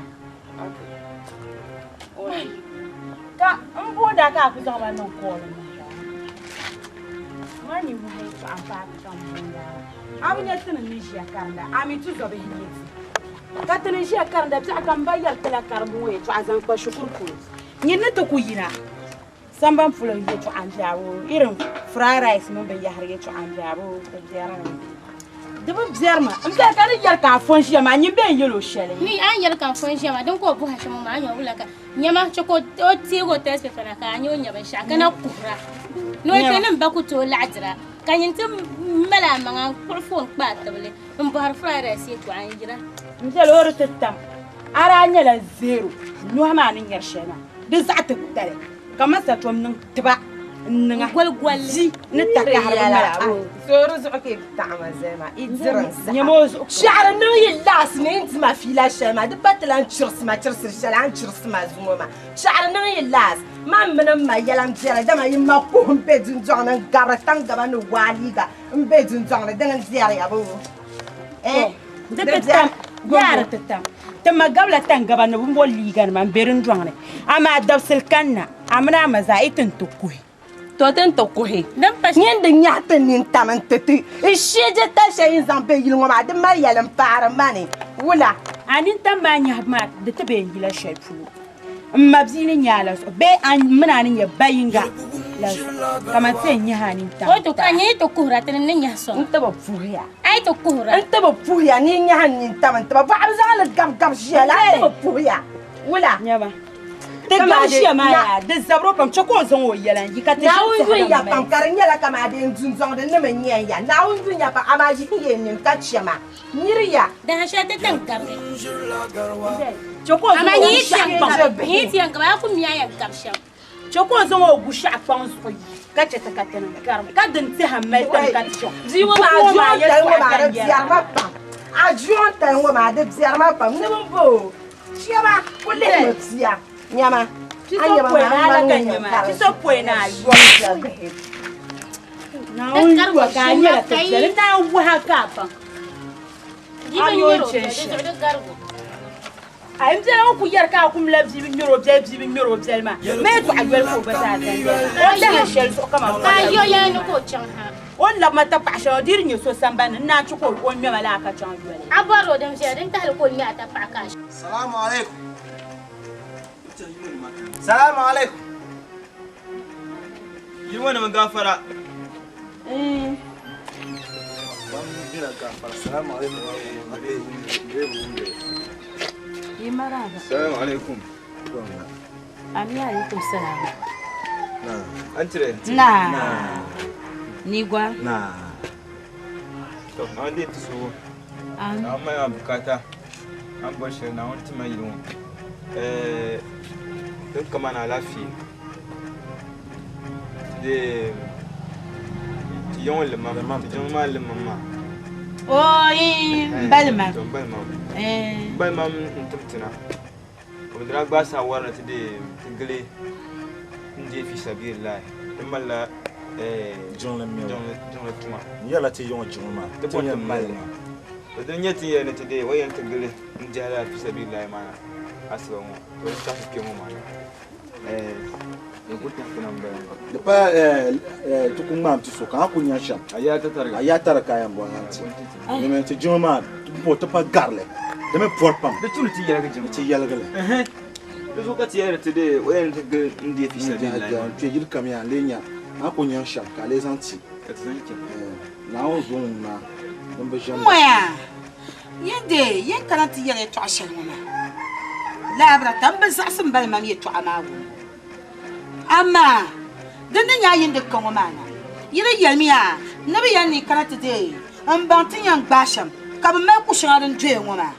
Okay. Ka n boonda ka a ku zaŋ ma niŋ kooli ni. Ma ni wuhi paɣa paaki ka n boonda. A bi nya ti ni ni ʒiya karinda, a mi tuzobihi n-nyɛ ti. Ka ti ni ʒiya karinda biɛɣu ka m ba yɛri ti la karimbu ŋɔ yɛtɔɣa zaŋ kpa shikuru polo. Nyin ni ti ku yina samban polo yɛtɔɣa n-biɛhigu irin fried rice mini binyɛhiri yɛtɔɣa n-biɛhigu di biɛrimi. Di bi biɛri ma. M biɛri ka ni yɛri ka a fo n-ʒiya maa, nyin bee n-yɛl o shɛli. Ni a ni yɛli ka n fo n-ʒiya maa, din ka o bɔhi shɛm ŋɔ maa, a nya o wula ka nyama chɛ ka o teeg o test paper na ka a nya o nya binshɛɣu ka na kuhira ni o kpe ni m ba ku tooi laɣidira ka nyin ti mali a maŋa n-kpuɣi foon kpa a tibili. N bɔhiri fried rice yɛltɔɣa n yira. N viɛla o di ti tam a daa nyɛla zero nuhi maa ni nyɛri shɛli maa di zaɣ titali ka masa tom niŋ tiba n niŋa Goli-goli. Di ni takahiri bi mali a So di zuɣu ka yi taɣima zali maa, yi diri n saha. Nyama o zuɣu Shɛɣiri niŋ yi laasi ni n dima fiila shɛli maa, di pa ti lan chirisi ma chirisiri shɛli a ni chirisi ma zuŋɔ maa. Shɛɣiri niŋ yi laasi, man mini m ma yɛla m-biɛla dama yi ma kuhi m-be dundɔŋ ni n-gabiri taŋgaba ni waa liiga. N be dundɔŋ ni dini n-diɛri ya boo? Eh, Di ti tam, yaa di ti tam. Ti ma gabila taŋgaba ni bɛ bo liiganima m-be dundɔŋ ni. Amaa dabisili kanna, a mini a ma zaa yi ti n-ti kuhi. To ti n-ti kuhi. Nyin di nyahi ti nintam n-ti ti. N shee je tali shɛli yi ni zaŋ be yili ŋɔ maa, di mali yɛli m-paari ma ni. Wula? A nintam maa nyahibu maa di ti be n yila shɛli polo. M ma bia ni nyɛ a la zuɣu bee a mini a ni nyɛ ba yiŋga la zuɣu kaman ti yɛn nyahi a nintam. O ti ka nyɛ yi ti kuhira ti ni ni nyahi sɔŋ. N ti bi puhiya. A yi ti kuhira. N ti bi puhiya ni yi nyahi n nintam n ti ba bɔɣa bi zaŋ li gabi gabi ʒiya la n ti bi puhiya. Wula? Nyama. Ti gabi ʒiya maa yaa di zabiri o pam chɛ ka o zaŋ o yɛla n yi ka ti ʒini Naawuni tɛha yuun ya la pam ka di nyɛla kaman di dundɔŋ di ni mi nyɛ ya. Naawuni yuun ya pam amaa yi yɛn nini ka chɛ ma. Miriya. Dahin shɛli ti tin gabigi. Chɛ ka o zaŋ Amaa o nyi yi gu shɛɣu ti kpaŋ. yɛn nyi yi ti yɛn gabi, a ku mi a yɛn gabi shɛm. Chɛ ka o zaŋ o gu shɛɣu kpaŋ zuɣu yi ka chɛ ti ka ti ni garim ka din tɛha mali ti ni ka ti chɛ. Bia ŋɔ maa ajuɔntali ŋɔ maa di biɛri ma pam. Ajuɔntali ŋɔ maa di biɛri ma pam. Ni bin bo o. Chɛma ku lihimi bia. Nyama. Ti A so nyama pɔi maa ni a la n ka ŋmani nyɛ maa. ŋun Ti so pɔi ni a yɔri. Naawuni yuwa ka a nyɛla ti viɛli. N daa wuhi a ka a baŋ. Di bi nyɛri o di zuɣu di garigu. A n biɛla ŋɔ ku yɛri ka a kum la bia bi ŋmɛri o biɛli bia bi ŋmɛri o biɛli maa ma yɛltɔɣa yoli ka o gba zaa zaŋ o dahin shɛli zuɣu kaman Ka a yo yɛli ni ka o chaŋ ha. O ni labi ma tapaɣa shɛli o dii di nyɛ so sambani ni n naan chɛ ka o ŋmɛma laa ka chaŋ yoli. A bɔri o din viɛla din tahili ka o ŋmɛ a tapaɣa ka a Salamu alaikum. Salamu alaikum. Yili ŋɔ nima gaafara. Salamu alaikum. Yi maraba. Salamu alaikum. Ami alaikum salam. An tire. Na. Ni gwa. Na. To, an dai ti so. An. An mai bukata. An bar shi na wani tima yili ŋɔ. Eh, din kama na alaafee. De ti yiŋ limam, ti jiŋ maa limam maa. O yi balima. To, n balimam. Eh. N balimam n tim tina. Ka bɛ daa gbaai saawara ni ti deei ti gili n deei fi sabilillahi. Ti malila jiŋli mɛbu. Jiŋli tuma. N yɛrila ti yiŋ jiŋli maa. Ti bɔri ti mali li. To din nyɛ ti yɛli ni ti deei o yɛn ti gili n dihila fi sabilillahi maa asiba ŋɔ. To di tahi kpe ŋɔ maa ni. Di ku tahi ti na m-bala maa. Di pa ti ku ŋmaam ti so ka a ku nya shɛm. A yaa ti tariga. A yaa tariga ka a yɛn bɔri a ti. Domin ti jiŋli maa ti ti pa garili. Di mi pɔri pam. Di tuni ti yɛligi jiŋli. Ti yɛligi li. Di zuɣu ka ti yɛli ni ti deei o yɛn ti gili n deei fi sabilillahi maa. N kpe yili kam yaa n lee nya a ku nya shɛm ka a lee zaŋ ti. Ka ti zaŋ chaŋ. Naawuni zo ŋun maa din bi ʒiɛm. Ŋɔya yin deei yin kana ti yɛli yɛtɔɣa shɛli ŋɔ maa laabira ka m bi zaɣisi m bali mam yɛtɔɣa maa wumbu. Amaa di ni nyɛ a yin di ka ŋɔ maa na, yi di yɛlimiya ni bɛ yɛli ni yi kana ti deei m-baŋ ti ni yɛn gbaai shɛm ka bɛ mali ku shɛŋa din doya ŋɔ maa.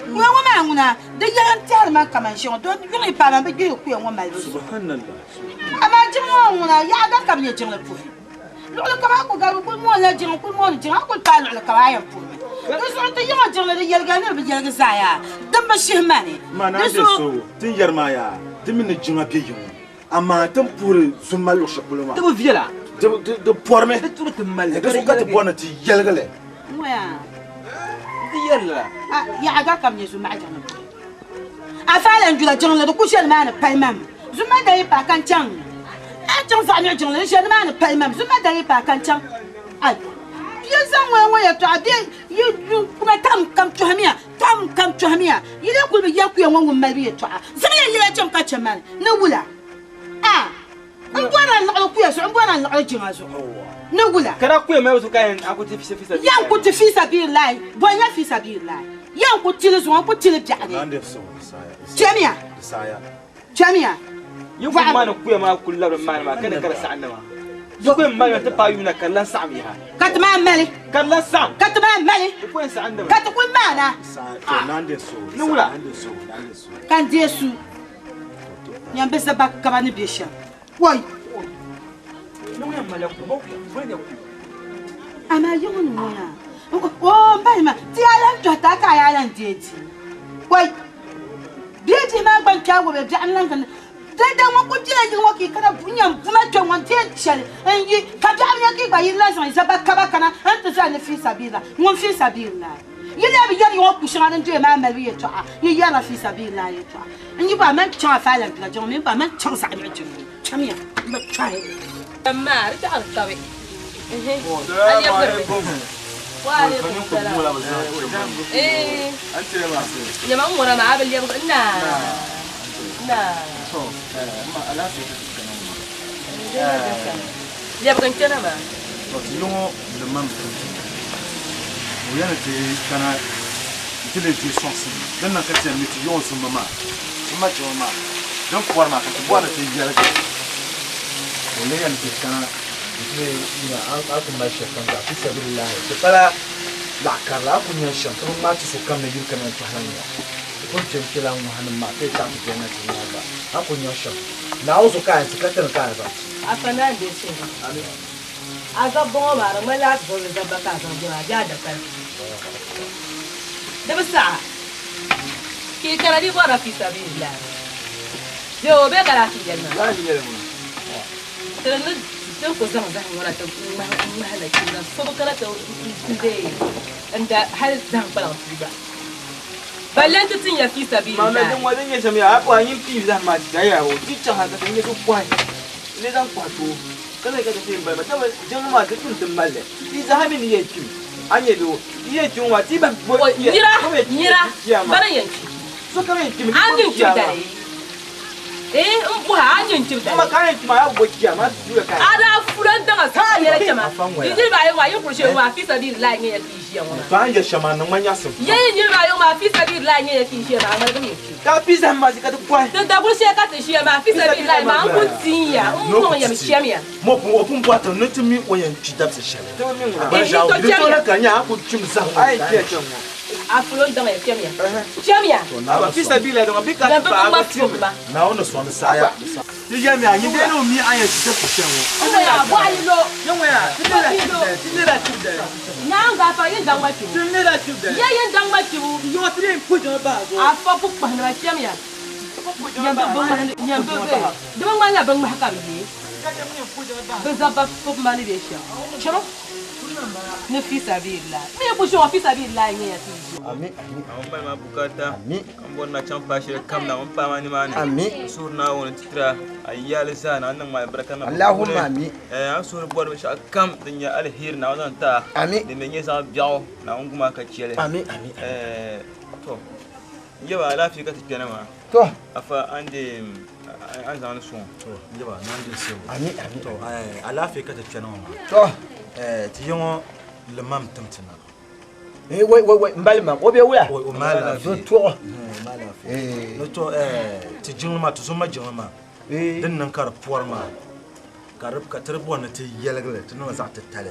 Kuya ŋɔ maa ŋuna, di yɛla n-tɛhiri ma kaman ʒe ŋɔ, doo yuŋ yi paai ma, bɛ gbihiri kuya ŋɔ malibu zuɣu. Amaa jiŋli ŋɔ ŋuna, yaɣa gari ka bɛ nyɛ jiŋli puhi. Luɣili kam a ku gari, bɛ kul moonila jiŋli, n-kul mooni jiŋli, a kul paai luɣili kam a yɛn puhimi. Di zuɣu ti yiŋɔ jiŋli di yɛligiya ni di bi yɛligi zaa yaa, din bi shihi ma ni. Ma Di naan zuɣu. so, ti ni yɛri maa yaa, ti mi ni jiŋa be yiŋɔ, amaa ti ni puhiri zom mali luɣ shɛli polo maa. Di bi viɛla. Di pɔrimi. Di turi ti mali li. Di zuɣu ka ti bɔri ni ti yɛligi li. Ŋɔya. Di yɛri lala. A yaɣa gari ka bɛ nyɛ zumaɣa jiŋli puhi. Afa lan jula jiŋli di ku ʒe nimaani pali mam. Zuma dali paai ka n chaŋ. A chaŋ zaɣ niɣi jiŋli di ʒe nimaani pali mam. Zuma dali paai ka n chaŋ. Ai bia zaŋ ŋɔ ŋɔ yɛtɔɣa bɛ yi kuma tam kam tɔhimiya tam kam tɔhimiya yi lee kuli bi yɛli kuya ŋɔ ŋun mali bi yɛtɔɣa zaŋ ya yɛla chaŋ ka chɛ mani ni wula a n bɔri a liɣiri kuya zuɣu n bɔri a liɣiri jiŋa zuɣu ni wula. Ka daa kuya malibu zuɣu ka yɛn a ku ti fi sabilillahi. Yɛn ku ti fi sabilillahi bɔ n-nyɛ fi sabilillahi yɛn ku tili zuŋɔ n ku tili biɛɣu ni chɛmiya chɛmiya. Yin ku maani kuya maa kuli labiri maani maa ka ni ka di saɣim na maa. Di ku yɛn mali mi ti paai yuuna ka di lan saɣim yaha. Ka ti maan mali. Ka di lan saɣim. Ka ti maan mali. Di ku yɛn saɣim dimi. Ka ti kuli maana. Ni wula. Ka n deei su. Nyam bɛ zaba kaba ni be shɛm. Woi! Amaa yi ŋun ŋɔ yaa. O m bahi ma, ti yaa lan tɔhi ti a ka a yaa lan deei di. Woi! Bia bihi maa gba n-kpe a wɔbɛ biɛɣu n-lan gindi. Dada ŋɔ kuli bela yili ŋɔ ka yi kana nyam buma kpe ŋɔ n-deei shɛli n-yi ka biɛɣu nya ka yi gba yi lan zaŋ yi zaba kaba kana nti zali ni fiisabilillah. Ŋun fiisabilillah? Yi lee bi yɛri yiŋɔ ku shɛŋa din doya maa malibu yɛtɔɣa, yi yɛrila fiisabilillah yɛtɔɣa. N yi bɔhi man chaŋ a faala bila jiŋli mini bɔhi man chaŋ zaɣ niɣi jiŋli, chamiya m bi tɔhi. Amaa di taɣiri kabi. A lɛbigiri mi. Wa alaikum salam. Eh. Nyama n ŋɔna maa a bi lɛbigi n naa. Naa. Lɛbigi n kpɛna maa. To ti yiŋɔ limam o yɛli ti kana n-ti leei deei sɔŋsim din niŋ ka ti yɛn mi ti yiŋɔ zumbu maa, ti ma jiŋli maa din pɔri maa ka ti bɔri ni ti yɛligi o lee yɛn ti kana n-ti leei yina a ku mali shɛli kam zaa fi sabilillahi di pala laɣ karili a ku nya shɛm ti bi ŋmaai ti sokam ni yuli kam yɛn tɔhila ŋɔ ti pun kpe n-kpela ŋɔhanim maa ka yi taɣi ti beni na ti nyaaŋa a ku nya shɛm Naawuni zuɣu ka a yɛn ti ka ti ni ka a zaŋ ti. Afa naa n-deei suhigu. A zabba ŋɔ maa di ŋmanila a zuɣuri zabba ka a zaŋ bɛ maa bee a dapali. Di bi saɣa ka yi kana di bɔrila fi sabilillahi bee o bee ka daa ti yɛli maa. Ti ni ti ni ku zaŋ zahim ŋɔ na ti ŋmahi nachinda so bi kana ti deei n-da hali zahim kpalaŋ pii gba. Balle n ti tin ya fi sabilillahi. Mama din ŋɔ din nyɛ shɛm yaa a pɔhi nyin pii zahim maa ti yaa o ti chaŋ hali ka ti nyɛ so kɔhi n lee zaŋ kɔhi ti o ka zali ka ti ti bali ma dama jiŋli maa ti tum ti mali li ti zaa mi ni yɛn kpimi a nyɛ bɛ o ti yɛn kpi ŋɔ maa ti bahi bo Nira nira bana yɛn kpi so kam yɛn kpimi a ni n kpi dali eh n bɔhi a ni n kpi dali ma ka yɛn kpi maa a bo chia maa ti ka a daa fura n daŋa saa yɛla chɛma di niriba ayi maa yi kuli shɛli maa fi sabilillahi nyɛ ya ki ʒiya ŋɔ maa To a ni yɛ shɛm a niŋ ma nyaɣisim pam. Yi niriba ayi ŋɔ maa fi sabilillahi nyɛ ya ki ʒiya maa a ŋmaligi mi n-kpi. Ka fi zahim maa ʒi ka ti kɔhi. Ti daguli shɛli ka ti ʒiya maa fi sabilillahi maa n ku tin ya n mɔŋ ya mi chɛm ya. Mo pun o pun bɔri ti ni ti mi o yɛn kpi dabisi shɛli. Ti bi mi ŋuna. Ban ʒe a di tooni ka nya a ku kpim zahim ŋɔ A yɛn kpiya chɛŋ ŋɔ. A fulo n daŋ ya chɛm ya. Chɛm ya. Aba fi sabilillahi dama bi ka Yan ti bi paai ŋma a ku fulo ma. Naawuni ni sɔŋdi saɣaya. Ti yɛmi a nyin dee ni o mi a yɛn kpi dabisi shɛli ŋɔ. N ŋɔ ya bɔɣa yi lo. Yi ŋɔ ya ti leela chib dali ti leela chib dali. Nyaanga afa yin daŋ ma kpibu. Ti leela chib dali. Ya yin daŋ ma kpibu. Yɔɔ ti lee pu jiŋli bahi zuɣu. Afa ku kpahi nima chɛm ya. Nyam bi bi ŋmahi nyam bi bi di bi ŋmanila bi ŋmahi ka bi ye. Bi zabba fubu ma ni be shɛm. Chɛma ni fi sabilillahi. Mi ku ʒiŋɔ fi sabilillahi nyɛ ya ti yi ʒiŋɔ. Amin. Naawuni mali ma bukaata ka m bɔri ni a chaŋ paai shɛli kam Naawuni paai ma nimaani. Amin. N suhiri Naawuni ti tira a yaali zaa Naawuni niŋ ma alibarika niŋ di Allahumma puuni. amin. A ni suhiri bɔri binshɛɣu kam din nyɛ aliheri Naawuni zaŋ ti a. Amin. Din mi nyɛ zaɣ biɛɣu Naawuni gum a ka chɛ li. Amin, amin. To n yaba alaafee ka ti kpɛna maa. To. Afa a ni deei a ni zaŋ li sɔŋ. To n yaba Naawuni deei sebu. Amin, amin. To alaafee ka ti kpɛna ŋɔ maa. To. Ti yi ŋɔ limam tim ti na. Eh, wai wai wai n bali mam o bɛ wula o ma lafiya do tɔɣɔ o ma lafiya ni to ti jiŋli maa ti zo ma jiŋli maa din niŋ ka di pɔri maa ka di ka ti di bɔri ni ti yɛligili ti niŋli zaɣ titali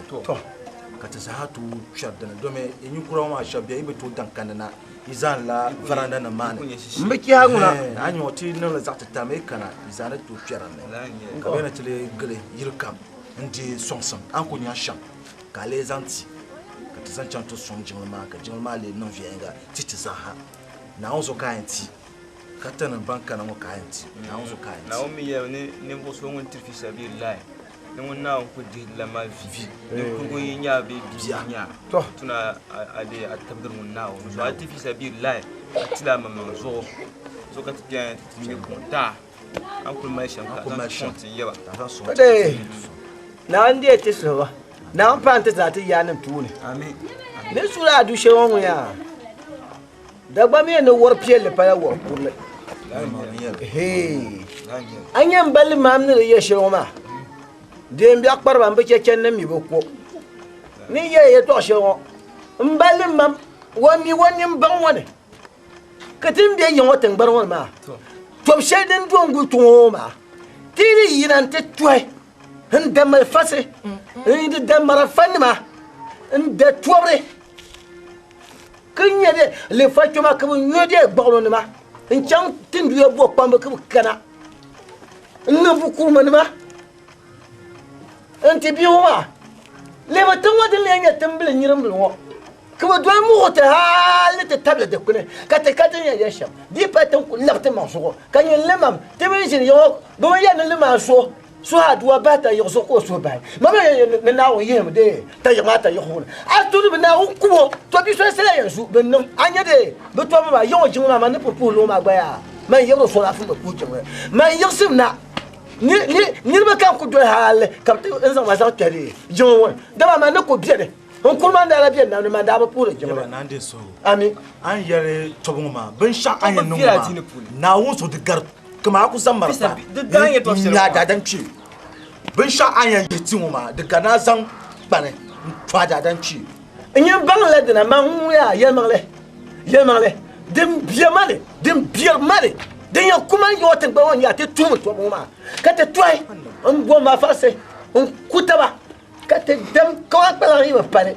ka ti zaa tooi kpɛri dini domi yi ninkura ŋɔ maa shɛba bɛ yi bi tooi daŋ kanni na yi zaŋla varanda nim maa ni n bi chiha ŋuna a nyɛ ti niŋli zaɣ titali mi yi kana yi zaa ni tooi kpɛri dinni ka bɛ ni ti lee gili yili kam n deei sɔŋsim a ni ku nya shɛm ka a lee zaŋ ti ka ti zaŋ chaŋ ti sɔŋ jiŋli maa ka jiŋli maa lee niŋ viɛnyɛliŋga ti ti zaaha. Naawuni zuɣu ka a yɛn ti, ka tinim ban kana ŋɔ ka a yɛn ti. Naawuni zuɣu ka a yɛn ti. Naawuni mi yɛli ni ninvuɣ so ŋun tiri fi sabilillahi ni ŋun Naawuni ku dihi di lan maa vi. Ninkurigu n-yi nya a bee bia n-yi nya a, tuna a dee a tibigiri ŋun Naawuni zuɣu. A ti fi sabilillahi, a tila amaŋmaŋ zuɣu. So ka ti kpɛna ti ti ŋme kuŋ taai. A ni kuli mali shɛm ka a zaŋ ti sɔŋ ti n-yaba. Kɔdee, Naawuni deei ti suhibu. Naawuni paai ti zaa ti yaannim tooni. Ni suhiri a du shɛli ŋɔ ŋun yaa, Dagbaŋ mi ni wɔri piɛlli pala wɔri kurili. Hee, a nya m balli maam ni di yɛ shɛli ŋɔ maa, deem biɛɣu kpariba m-bi chɛ chani ni mi bi ko. Ni yɛli yɛtɔɣ shɛli ŋɔ, m balli mam, o mi o nini baŋ ŋɔ ni. Ka ti ni be ya ŋɔ tiŋgbani ŋɔ ni maa, tɔbu shɛli din do n-guli tiŋ ŋɔ maa, ti yi di yina nti tɔhi n-da malifasi, n-di da marafanima, n-da tɔbiri, ka nya bɛ lifa kpɛma ka bɛ nyo bɛ gbuɣinɔnima n-chaŋ tinduya bo kpamba ka bɛ kana n-niŋ bɛ kurumanima nti bia ŋɔ maa. Lihimi tiŋ ŋɔ din lee nyɛ timbili nyirimbili ŋɔ, ka bɛ doli muɣi ti hal ni ti tabili dikpuni, ka ti ka ti ni yɛn yɛli shɛm. Di yi pa ti ni ku labi ti maŋ zuɣu, ka nyin limam ti mi ʒini ya ŋɔ, bɛ mi yɛli ni limaan so suhi aduwa bahi tayiɣ zuɣu ka o suhu bahi. Ma mi yɛn yɛli ni Naawuni yihimi dee tayiɣ maa tayiɣ huuni. A tu ni bɛ Naawuni kum o, to bia soli sala yɛn zu bɛ niŋ. A nya dee bɛ tɔbu maa, ya ŋɔ jiŋli maa, man ni pun puhi luɣ maa gba yaa, man yibiri o soli afi mi puhi jiŋli. Man yiɣisim na. Niriba kam ku doli hali ka bɛ ti n zaŋ ma zaŋ kpɛhi jiŋli ŋɔ ni, dama man ni ku beni, n kuri man daa lahi beni nam ni man daa bi puhiri jiŋli. Ami. A ni yɛli tɔbu ŋɔ maa, binshɛɣu a ni yɛn niŋ ŋɔ maa, Naawuni so di gari kaman a ku zaŋ marafa n-ŋme a daadam kpee. Binshɛɣu a ni yɛn yihi ti ŋɔ maa, di gari ni a zaŋ kpani n-to a daadam kpee. N nyin baŋla dina, man ŋun yaa yɛlimaŋli, yɛlimaŋli din be ma ni, din biɛri ma ni, din yɛn ku ma n-yɔɔ tiŋgbani ŋɔ n-yaa ti tuhimi tɔbu ŋɔ maa, ka ti tɔhi m-bo ma farisi n-ku taba, ka ti dam kaman kpalaŋ yi bi pali,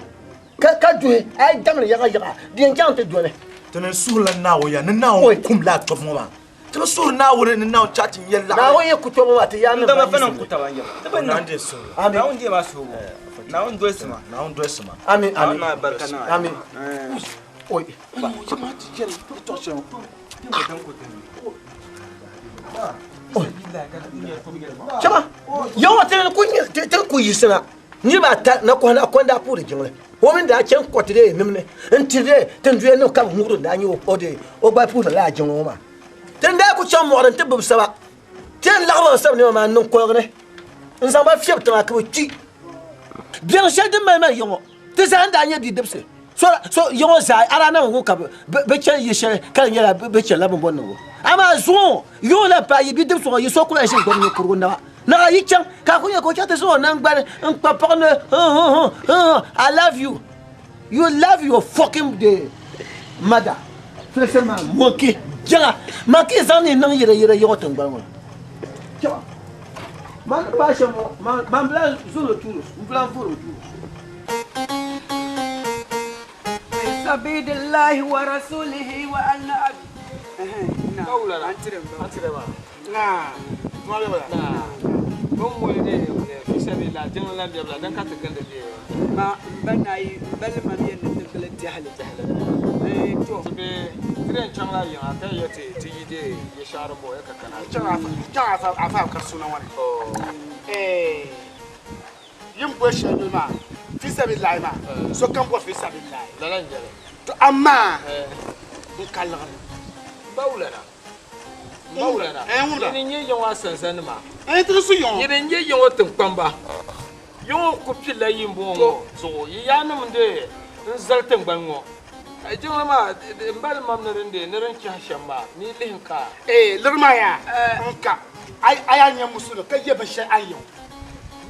ka duhi a yi damli yaɣayaɣa, di yɛn chaŋ ti doli. Ti ni suhirila Naawuni ya ni Naawuni kum lala tɔbu ŋɔ maa. Ti bi suhiri Naawuni ni Naawuni chaɣ ti nya laɣiri. Naawuni yi ku tɔbu maa, ti yaa niŋ ba yiɣisibu. Naawuni deei suhigu. Amin. Naawuni deei ma suhigu. Naawuni dolisi ma. Naawuni dolisi ma. Amin, amin. Naawuni maa barika niŋ a. Amin. Oi. Chama, yaŋɔ ti ku yiɣisina niriba ata na kɔhi na kɔnda puuri jiŋli. O mini daa chaŋ kɔti dee nim ni n-ti dee tinduya nim ka bɛ ŋubiri n-daa nyɛ o dee o gba puhiri lala jiŋli ŋɔ maa. Ti ni daa ku chaŋ mɔɣuni nti gbibi saba, ti yɛn laɣim ba sabi nɛma maa n-niŋ koligu ni n-zaŋ ba fiɛbi tiŋa ka bɛ kpi. Biɛri shɛli din mali ma ya ŋɔ, ti zaa n-daa nyɛ bidibisi. So so ya ŋɔ zaa a daa na bi wum ka bɛ chani ya shɛli ka di nyɛla bɛ chanila bimbɔŋ niŋbu. Amaa zuŋɔ ŋɔ, ya ŋɔ lan paai yi bidibisi ŋɔ, yi so ku lahi ʒini gbibi ninkurigu naba. Naɣ yi chaŋ ka a ku nya ka o chaŋ ti zaŋ o naŋgbani n-kpa paɣ ni, Huh, huh, I love you. You love your fucking the mother. Filisi maa monkey jaŋa monkey zaŋ ni niŋ yira yira yiɣi tingbani ŋɔ ni. Chaŋ man ni paai shɛm ŋɔ man bi lahi zori o tuuri n bi lahi vori o tuuri. Sabidillahi wa rasulihi wa anna abi. Na, tuma bɛ bala. Na, bin moli de fi sabilillah jiŋli lan bɛ bala din ka ti gindi de. Ma n ba nayi n ba lima mi ni ti gili tɛhili. Tɛhili. Ee to. Ti be ti den chaŋ la yiŋa ka yɛ ti ti yi de yɛ shɛɣu bɔ ya ka kana. Chaŋ afa chaŋ afa afa ka suna ŋɔ ni. Ee yin boli shɛli doli maa fi sabilillahi maa sokam bɔri fi sabilillahi. Lala n nyɛli. To amaa n ka liɣiri. Ba wulana. Mawulana, yini n-nyɛ ya ŋɔ asanzanima. Yini n-nyɛ ya ŋɔ tiŋkpamba. Ya ŋɔ ku pilila yi m-bɔŋɔ ŋɔ zuɣu. Yi yaanima n-dee n-zali tiŋgbani ŋɔ. Jiŋli maa, m ba limam ni din dee ni din chahi shɛm maa, ni yi lihi n-ka. Ee, liɣiri maa yaa n-ka a yaa nya musulimi ka ye binshɛli a ni ye ŋɔ.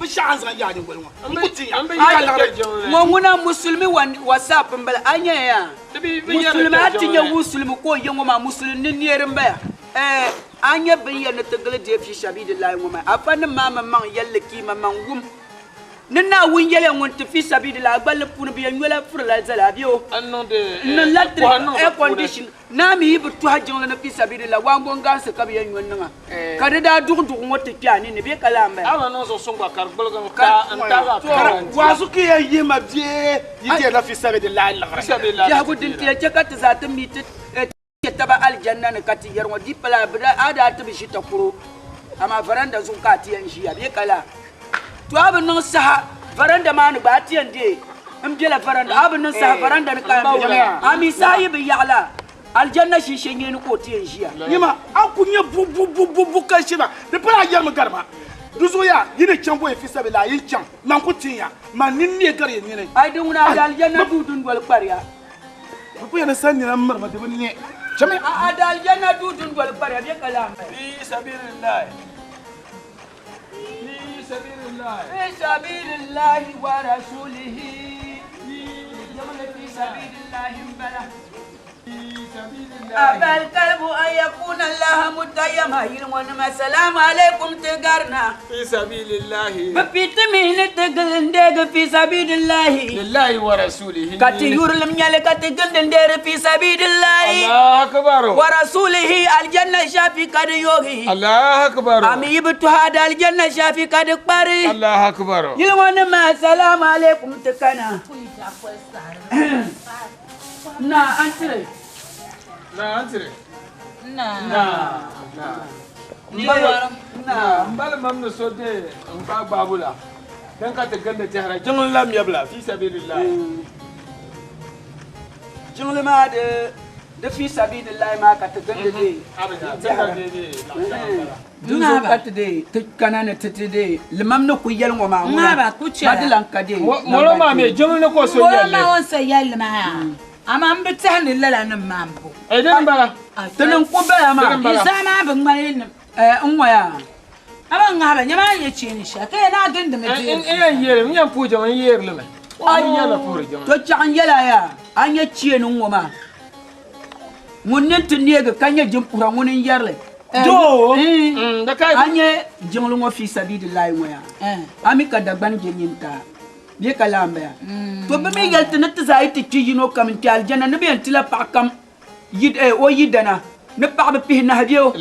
Binshɛɣu a ni zaŋ ye a nyingoli ŋɔ, n ku ti ya. N ka liɣiri. Ŋɔ ŋuna musulimi WhatsApp m-bala, a nya ya? Musulimi a ti nya musulimi ka o ye ŋɔ maa musulimi ni neeri m-baya eh a nya bini yɛli ni ti gili deei fi sabidillahi ŋɔ maa afa nim maa mi maŋ yɛlli kiima maŋ wum ni Naawuni yɛliya ŋun ti fi sabidillahi gballi puuni bɛ yɛn nyola furila zali a bɛ o n niŋ latrik air condition Naa mi yi bi tɔhi jiŋli ni fi sabilillah, waango n-gansi ka bɛ yɛn nyo n-niŋ a, ka di daa duɣi duɣu ŋɔ ti kpe a ninni bee ka lahi m-bala? A ni niŋ zuɣusuŋ gba ka di gbuligi n-taag a ka n-ti a. Waazu ka yɛn yihi ma bee yi deerila fi sabilillah liɣiri? Biɛhigu din ti yɛn chɛ ka ti zaa ti mi ti chɛ taba alijanna ni ka ti yɛri ŋɔ di pala a daa ti bi ʒi takoro amaa varanda zuɣu ka a ti yɛn ʒiya bee ka laa? To a bi niŋ saha varanda maa ni gba a ti yɛn deei n bela varanda a bi niŋ saha varanda ni ka a bela a mi saha yi bi yaɣila alijanna shiishe nyee ni ka o ti yɛn ʒiya. Nyima a ku nyɛ bu bu bu bu bu ka sheba di pala a yɛrimi gari ma di zuɣu yaa yi ni chaŋ bɔyi fisabila yi chaŋ man ku tin ya man nini neei gari ya nini. Ai di ŋuna a di alijanna duu dundoli kpariya. Di ku yɛn sa nina m-mirimi di bi ne. Chami. A di alijanna duu dundoli kpariya bɛ ka lahi mali. Fi sabilillahi. في سبيل الله ورسوله في سبيل الله بلى أبى الكلب أن يكون الله متيما يلون السلام عليكم تقرنا في سبيل الله بفيتمين تقلندق في سبيل الله لله ورسوله كاتي يورلم يالي كاتي قلندر في سبيل الله الله أكبر ورسوله الجنة شافي قد يوغي الله أكبر أمي يبتو هذا الجنة شافي قد قبري الله أكبر يلوان ما السلام عليكم تكنا Na antire. Na antire. Na. Na. Na. Na. N bali mam ni so de n gbaai gbaabu la din ka ti gindi tɛhira jiŋli la mɛbu la fi sabilillahi. Jiŋli maa di di fi sabilillahi maa ka ti gindi de tɛhira. Dinzuɣu ka ti de ti kana ni ti ti de limam ni ku yɛli ŋɔ maa ŋuna ma di lan ka de. Molo maa mi jiŋli ni ka o so Molo yɛlli. maa o ni sa yɛlli maa yaa. Amaa m bi tɛhi ni lala nim maa m-bo. Ee, dini m-bala. Ti niŋ ku bala maa. Dini m-bala. Yi zaa maa bi ŋmani nim. Ee, n ŋɔ yaa. A ba ŋahi ba, nyama a ni yɛ cheeni shɛli ka yɛ ni a gindimi deeri. N yɛn yeeri, n yɛn puhi jiŋli, n yeeri li mi. A yi yɛrila puhiri jiŋli. To chaɣ n yɛl a yaa, a nya cheeni ŋ-ŋɔ maa. Ŋun nini ti neegi ka nya jimpuhira ŋuni n-yɛri li. Doo! A nya jiŋli ŋɔ fi sabidillahi ŋɔ yaa, a mi ka Dagbani je nyintaa bee ka lahi m-baya. To bɛ mi yɛli ti ni ti zaa yi ti kpi yino kam n-kpe alijanna ni bɛ yɛn tila paɣa kam o yidana ni paɣaba pihinahi bee o. To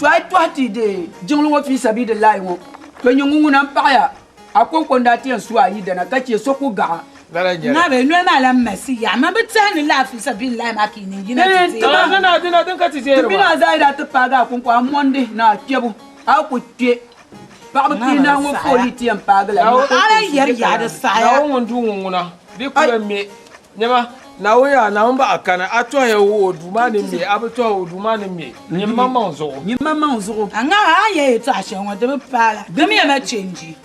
a yi tɔhi ti deei jiŋli ŋɔ fi sabidillahi ŋɔ, to nyɛ ŋun ŋuna m-paɣiya a kɔŋko n-daa ti yɛn su a yidana ka che so ku gaɣa. Ŋa bɛ noli maa lan mali si yaɣa, man bi tɛhi ni lala fi sabilillahi maa ka yi niŋ yina ti deei. Ti mini a zaa yi daa ti paagi a kɔŋko a mɔndi ni a kpɛbu, a ku kpe. Paɣaba pihinahi ŋɔ fooli ti yɛn paagi la. A lan yɛri yaɣa di saɣiya. Naawuni ŋun du ŋun ŋuna. Di ku yɛn me nyɛma Naawuni yaa Naawuni baɣa kana a tɔhiya wuhi o duu maa ni me a bi tɔhi o duu maa ni me nyini maŋmaŋ zuɣu. Nyini maŋmaŋ zuɣu. A ŋaha a ni yɛli yɛltɔɣa shɛli ŋɔ di bi paai la dimiya ma chenji.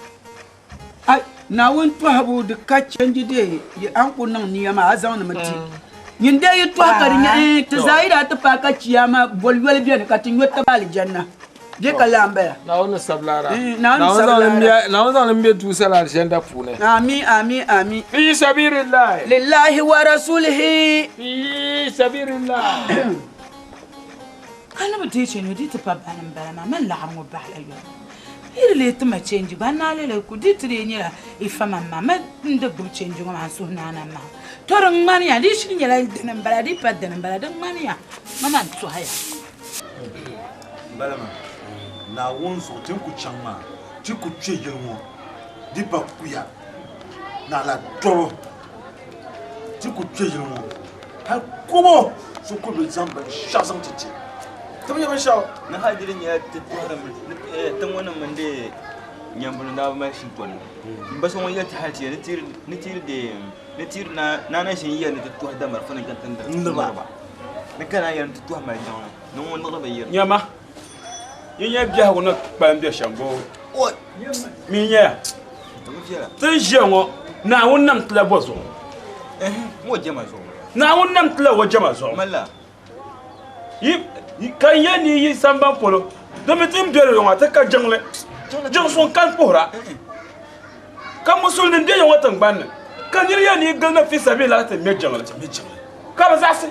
Ai Naawuni tɔhibu di ka chenji dee a ni ku niŋ nia maa a zaŋdimi ti. Nyin dee yi tɔhi ka di nya eh ti zaa yi daa ti paai ka chiyaama boli yoli beni ka ti nyo taba alijanna. Bɛ ka laa m-bala. Naawuni ni sabi laara. Naawuni ni sabi laara. Naawuni zaŋ li m-be duu sala alizanda puuni. Ami, ami, ami. Fi sabilillahi. Lillahi wa rasulihi. Fi sabilillahi. Ka ni bi deei chɛni o di ti pa bani m-bala maa, man laɣiri ŋɔ bahila yoli. Yi di lee ti ma chɛnji gba, n naai lala ku di ti lee nyɛla ifa man maa, ma n di gbubi chɛnji ŋɔ maa n suhu naana maa. Tɔ di ŋmaniya, di shiri nyɛla dini m-bala, di pa dini m-bala, di ŋmaniya, ma man tɔhiya. Bala maa, Naawuni zuɣu ti ni ku chaŋ maa, ti ku kpe yili ŋɔ di pa kuya naɣila tɔbu. Ti ku kpe yili ŋɔ hal kubo so ku bi zaŋ binshɛɣu zaŋ ti ti. Ti bi nya binshɛɣu. Ni hal di di nyɛla ti tɔhirimi ni tiŋ ŋɔ nim mini di nyɛmbuni daa bi mali shintɔni. M ba so ŋun yɛli ti hal ti ya ni ti ni ti naa na ʒi n-yɛli ni ti tɔhi damarifa ni ka ti niriba ni ka naan yɛli ni ti tɔhi mali jiŋli ni ŋun niɣiri bi yiri. Nyama, yi nya biɛhigu ni kpalim be shɛm boo? Mi nyaya, ti ni ʒiya ŋɔ, Naawuni nam ti la bɔ zuɣu? Naawuni nam ti la o jɛma zuɣu. Ka n yɛli ni yi samban polo, domi ti ni be di ŋɔ ti ka jiŋli, jiŋ suŋ kani puhira. Ka musulinim be ya ŋɔ tiŋgbani ni, ka nir yɛn ni gili ni fi sabiila ti ŋme jiŋli, ka bɛ zaɣisi.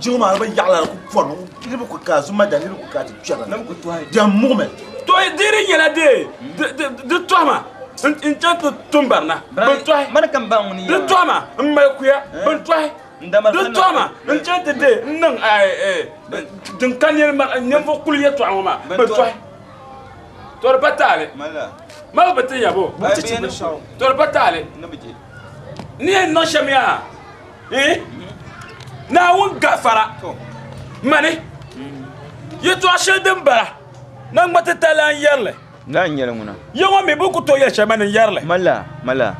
Jiŋ maa bi yaɣila di ku pɔri niriba ku ka zuma da niriba ku ka ti kpɛra diɛm muɣimi. To di di nyɛla di tɔhima n chaŋ ti tum barina bin tɔhi di tɔhima n mali kuya bin tɔhi di tɔhima n chaŋ ti de n niŋ din ka ninvuɣ kuli yɛtɔɣa ŋɔ maa bin tɔhi. To di pa taali. Mali bi ti ya bo. To di pa taali. Ni yɛn niŋ shɛm yaa eh? Naawuni gafara mani yɛtɔɣa shɛli din bala na ŋma ti tali an yɛrili. Na n yɛli ŋuna. Ya ŋɔ mi bɛ ku tooi yɛli shɛli mani n yɛrili. Mala mala.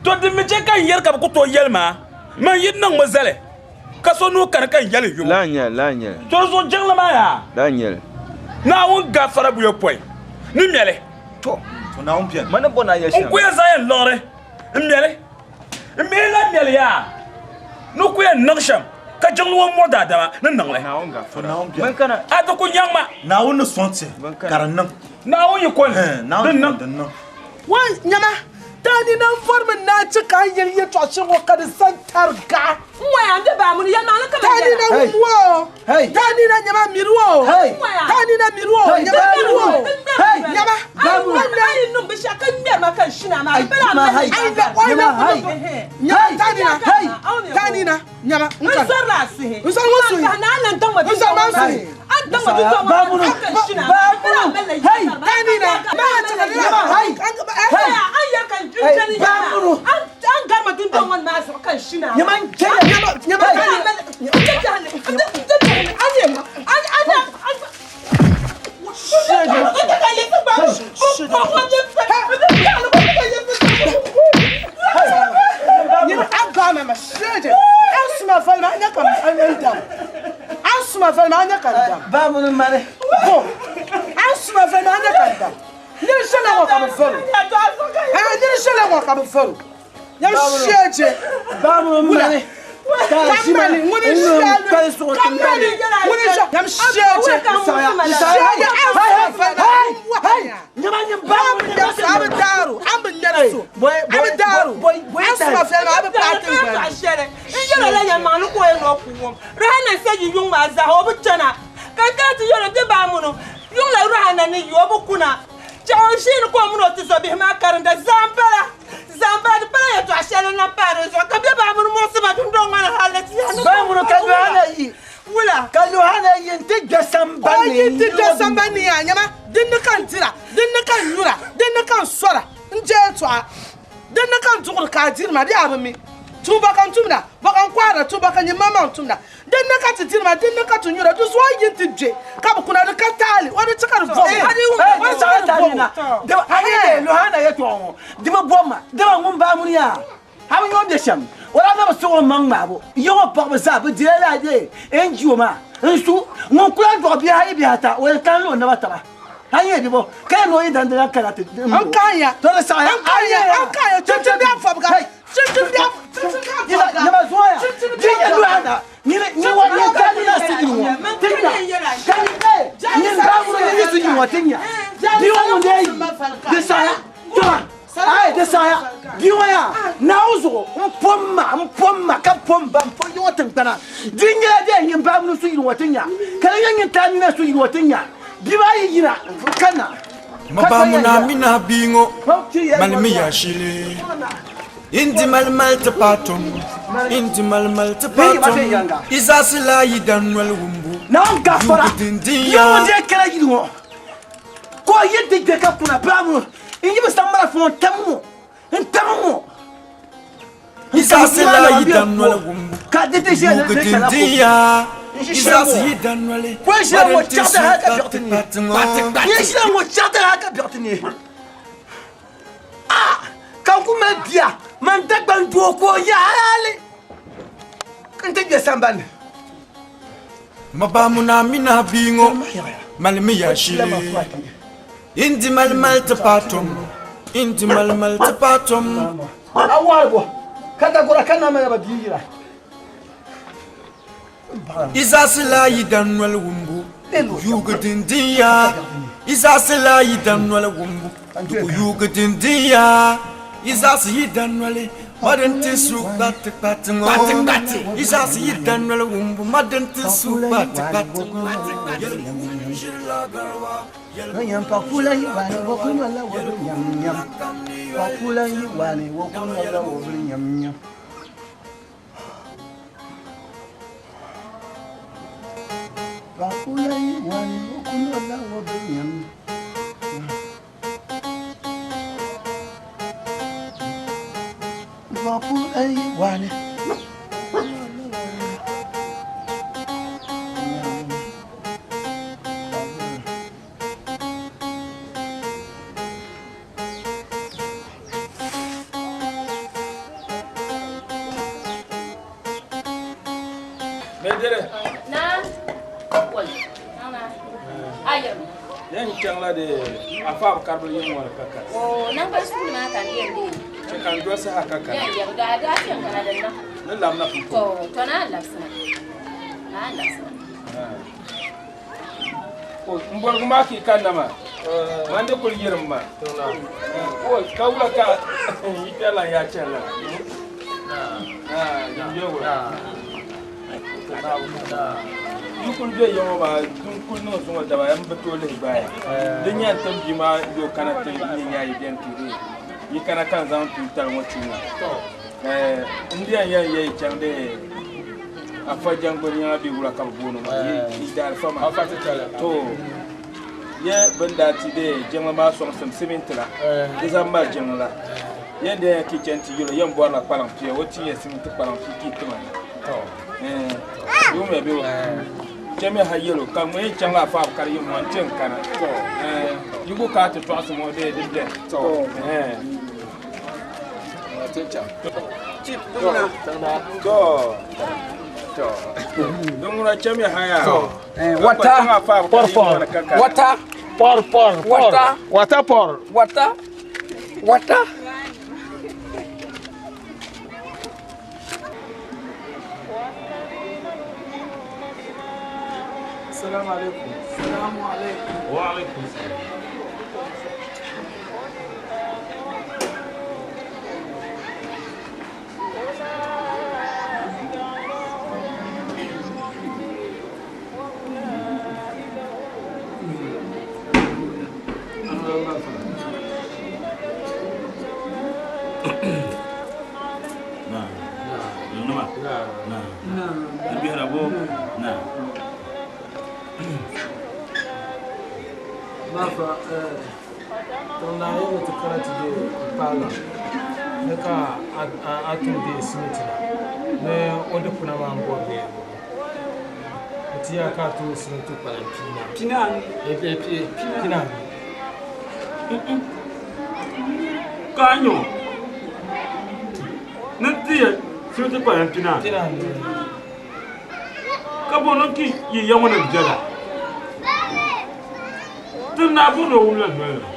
To din mi chɛ ka n yɛri ka bɛ ku tooi yɛli maa man yi niŋ mi zali ka so nuu kani ka n yɛli yubu. La n yɛli la n yɛli. To di zuɣu jiŋli maa yaa. La n yɛli. Naawuni gafara buyopɔin ni mɛli. To Naawuni beni. Mani bɔ na yɛli shɛm. N ku yɛn zaŋ yɛn liɣiri n mɛli. N mi la mɛli yaa ni ku yɛn niŋ shɛm ka jiŋli ŋɔ mɔri daadama ni niŋ li. Naawuni gafara. Bɛn kana. A ti ku nyaŋ ma. Naawuni ni sɔŋ ti ka di niŋ. Naawuni yi ko ni di niŋ. Wai nyama taani na n-vɔrimi naa che ka a yɛli yɛtɔɣ shɛli ŋɔ ka di zani tariga. N waya n di baa muni yɛlimaŋli ka man Taani na yɛla. wum o, taani na nyama miri o, taani na miri o, nyama miri o, nyama. A yi niŋ binshɛɣu ka ŋmɛri ma ka n shina maa, di bala a mali Ai la, oi la, nyama taani na, taani na, nyama n N kani. zɔrila a suhi. N zɔri ŋɔ suhi. N na lan daŋ ma N zɔri ma suhi. A daŋ ma dundɔŋ ŋɔ ni ka n shina maa, di bala a mali la yɛlimaŋli. Taani na, maa chɛ ka nyama, A yɛri ka n chani yaa maa, a ni gari ma dundɔŋ ŋɔ ni maa zuɣu ka n shina maa. Nyama nyama nyama taani na. A bi nyɛ o ni be shɛm, o daa na bi siɣi o maŋ ŋmaabu. Yi ŋɔ paɣiba zaa bɛ dila lala dee NGO maa n-su. Ŋun kuli a dɔɣi bihi ayi bihi ata, o yɛn kalinla o naba taba. A nyɛ bɛ bɔ ka yɛn ni o yi dandi lan kana ti m bo. N kahinya. To di saɣiya. N kahinya. N kahinya. Chinchin bɛ fɔbiga. Chinchin bɛ chinchin bɛ fɔbiga. Nyama zuɣuya. Chinchin bɛ Di nyɛ luɣa na. Nyini nyini wa nyini ka nyina sigi ŋɔ. Ti nya. Ka nyini baaburu ni yi sigi ŋɔ ti nya. Bia ŋɔ ŋun dee yi. Di saɣiya. Tɔha. Ai di saɣiya. Bia ŋɔ yaa. Naawuni zuɣu m pom ma m pom ma ka pom ba m pom yi ŋɔ tiŋgbana. Di nyɛla dee nyini baaburu sigi ŋɔ ti nya. Ka di nyɛ nyini taa nina sigi ŋɔ ti nya. Bia maa yi yina ka na. Mabamuna mina bingo malimi ya shili indi malmal ti patom indi malmal ti patom izasi la yidan noli wumbu Naawuni gafara yugu dindin yi ya ŋun dee kala yili ŋɔ ka o yi di gbe ka kuna baabulu n yi bi saŋ marafa ŋɔ n tam ŋɔ n tam ŋɔ izasi la yidan noli wumbu ka di di ʒe yugu di shɛla dindin ya N ʒi shɛli izasi ŋɔ. yidan noli Ko n ʒiya ŋɔ madin ti chaɣ ti su hali ka ka biɛɣu ti ti kpati ne. ŋɔ N ʒiya ŋɔ chaɣ ti hali ka biɛɣu ti ne. Ah! Ka n ku mali bia man Dagbaŋ doo ka o ya hali n ti gbe sambani. Mabamuna mina bingo malimi ya shili indi malmal ti patom indi malmal ti patom A waari bo ka dagora ka na mali ba bia yira. Izasi la yidan noli wumbu yugi dindin ya Izasi la yidan noli wumbu dugu yugi dindin ya Izasi yidan noli madin ti su kpati kpati ŋɔ Izasi yidan noli wumbu madin ti su kpati kpati ŋɔ Nyam pakula yi wani wo ku nyola wo bi nyam nyam. Pakula yi wani wo ku nyola wo bi nyam nyam. Pakula yi wani wo ku nyola wo bi nyam. Pakula yi wani. Medere. Na. Wai. Nana. Ayam. Yan chaŋla de afa karbi yin ŋɔ ka ka. O nan ba su ma kan yen de. Che kan do sa ka ka. Yan ya ga ga fiyan kana da na. Ni lamna fu. To to na lafsina. Na lafsina. O n bɔrgu maa ki kan na ma. Man de kul yirim ma. O ka wula ka yi kpɛrila ya chɛn la. Ah, yin bɛ wula. Yi kuli bɛ yiŋɔ maa dun kuli niŋ zuŋɔ daba n bi tooi lihi gbaya. Di nyɛ n tim bia maa yo kana ti nyɛ nyaa yi bɛni ti di yi kana ka n zaŋ tuutali ŋɔ ti ŋɔ. N di yɛn yɛn yɛ yi chaŋ de afa jangbuni nyaŋa bɛ wula ka bi booni maa yi daalifa maa. To yɛ bin daa ti de jiŋli maa sɔŋsim siminti la di zaŋ mali jiŋli la yɛn de yɛn ki chɛn ti yɛlo yɛn bɔrila kpalaŋ pia o ti yɛ siminti kpalaŋ pia ki tima. Yumiya bɛ chɛmi ha yɛlo ka ŋun yɛn chaŋla afa kari yi ŋɔ n ti n kana. Yi ku ka ti tɔɣisi ŋɔ de di bɛ. To. Din ŋuna chɛmi ha yaa. Wata por por. Wata por por. Wata. Wata por. Wata. Wata. Assalamu alaikum. Assalamu alaikum. Wa alaikum salam. Na. Nima. Na. Bihira bo. Na. Mafa tɔnna ye ne ti kana ti de paala ne ka a tun de simiti la ne o de kuna maa n bɔ bɛ o ti ya k'a to simiti kpalan pina. Pina. Pina. Ka nyo. Ni ti ya simiti kpalan pinaanu. Ka bo niŋ ki yi ya ŋɔ ni biɛla? Ti naa bɔri ni o wum la noli ni.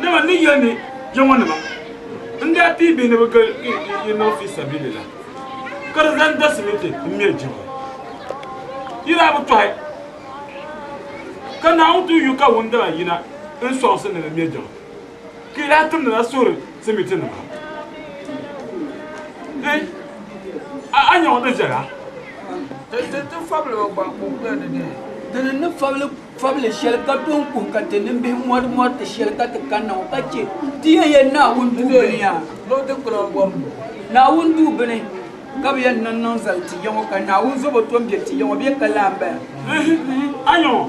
Dama n ni yɛli ni ya ŋɔ nima, n daa pii bihi ni bɛ gili yi niŋ fi sabilillah, ka di zaŋ da simiti m-me jiŋli. Yi daa bi tɔhi, ka Naawuni ti yu ka wundana yina n-sɔŋsi ni di me jiŋli. Ka yi daa timdila suhuri simitinima. Ee, a nya ŋɔ di viɛla. Ti fabili ba gba ka o kuli di dee. Ti ni ni fabili fabili shɛli ka tom kuhi ka ti nimbihi mɔri mɔri ti shɛli ka ti kanna ŋɔ ka chɛ ti yɛn yɛli Naawuni duu bini yaa. Naawuni duu bini ka bɛ yɛn niŋ niŋ zali ti ya ŋɔ ka Naawuni zobo tom be ti ya ŋɔ bee ka laa m-bala. A nya ŋɔ.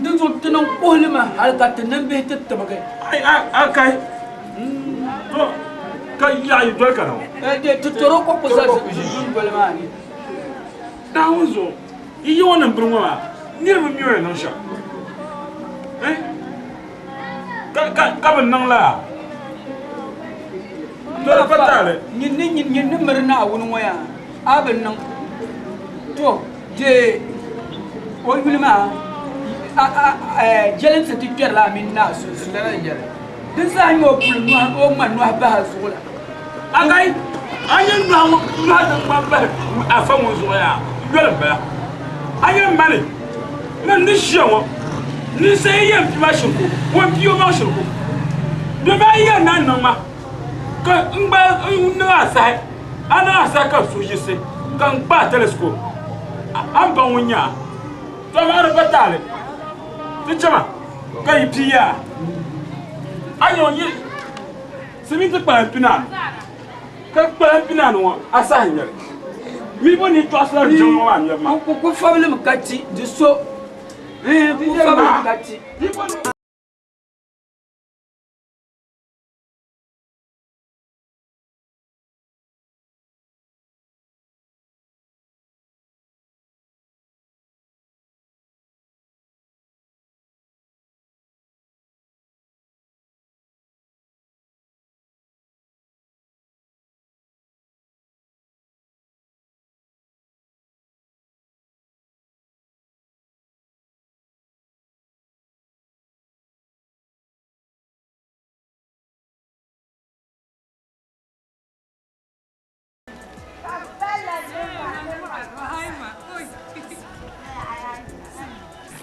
Dinzuɣu ti niŋ kuhi li mi hal ka ti nimbihi ti tibigi. A kai to ka yaɣi yi doli kana ŋɔ. Ti tɔr o kɔkɔ zali dundoli maa ni. Naawuni zuɣu yi yi ŋɔ niŋ bini ŋɔ maa niriba mi o ni niŋ shɛm ka bi niŋ lala. To di pa taali. Nyin ni miri Naawuni ŋɔ yaa a bi niŋ to. Dee o yuli maa jɛlinsi ti kpɛrila a mini naa sunsuuni. Di zaa nyɛ o puli nɔhi o ŋma nɔhi bahi a zuɣu la. Akai, a nyɛ nɔhi ŋɔ nɔhi din ŋma bahi afa ŋɔ zuɣu yaa yoli m-bala. A nyɛ mani man ni ʒiya ŋɔ ninsal yi yɛn pi ma shiriku, ŋun pi o maŋ shiriku. Domi a yi yɛn naan niŋ ma ka n gba niŋ a sahi. A niŋ a saha ka suhu yiɣisi ka n kpa a tɛlɛsikɔp, a ni baŋ ŋun nyɛ a. Tɔ amaa di pa taali ti chama ka yi pii yaa. A nya o yi siminti kpalan pinaanu, ka kpalan pinaanu ŋɔ a saha n-nyɛ li. Mi bo ni tɔɣisira jiŋli ŋɔ maa mɛbu maa. Ku fabilimi ka ti di so. Ku fabilimi ka ti.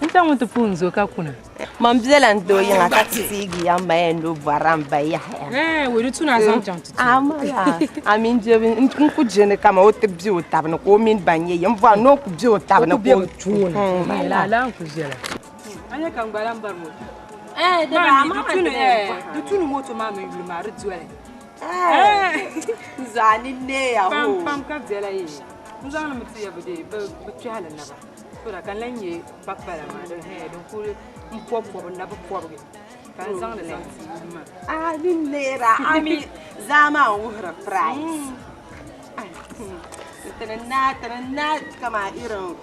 N chaŋ mi ti puhi n zo ka kuna. Man bela n doo yiŋa ka ti teegi ya ma yɛn lo bɔra m ba Yahaya. Ɛɛn, wei di tu ni a zaŋ chaŋ ti tuui. Amala, a mini je n ku je ni kaman o ti be o tabi ni ka o mini ban nyɛ yim bɔri ni o ku be o tabi ni O ku be bɛ tooni. Mala. Lala n ku viɛla. A nya ka n gba lahi bari moto. Eh, di ba, Maa mi, ama di tu ni, ma eh, di tu ni moto maa mini yuli maa di doli. Eh, zaa ni neeya Pam, hoo. pam ka viɛla yi. N zaŋ li mi ti ya bi dee, bi kpɛhi li naba. So da ka n lahi nyɛ kpakpala maa din, eh, din kuli n pɔbi pɔbi n na bi pɔbigi. Ka n zaŋ li zaŋ ti yuli maa. Ah, ni neera, ami zaa maa n wuhiri price. Tini na, tini na kaman irin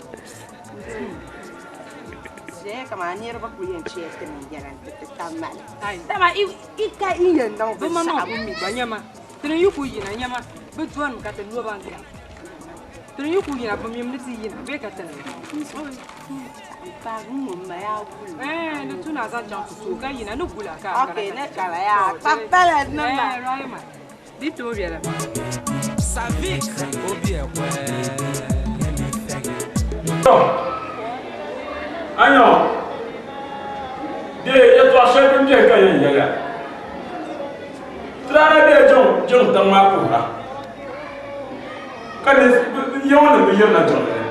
Ʒɛya kaman niriba kuli yɛn chɛ ti ni yɛla nti ti tab mali. Dama i ka i yɛn niŋ Bɛ maŋmaŋ binshɛɣu. ku mi gba nyama, ti ni yi ku yina nyama, bɛ dɔnimi ka ti no ba n-gaŋ. Ti ni yi ku yina, bɛ mimi ni ti yina bee ka ti ni. Paagi ŋun ma yaa guli. Ɛɛn, di tu ni a zaŋ chaŋ ti tooi ka yina ni gula ka a kana Okay, ka ni ti chaŋ. kala yaa, kpakpala nima. Ɛɛn, Rahima, di tooi bela. Savik obi ekwe. To, a nya o, dee yɛtɔɣ shɛli din beni ka yɛn yɛli a. Ti daa na bela jiŋ tiŋ maa puhira, ka ya ŋɔ nim bi yirina jiŋli ni.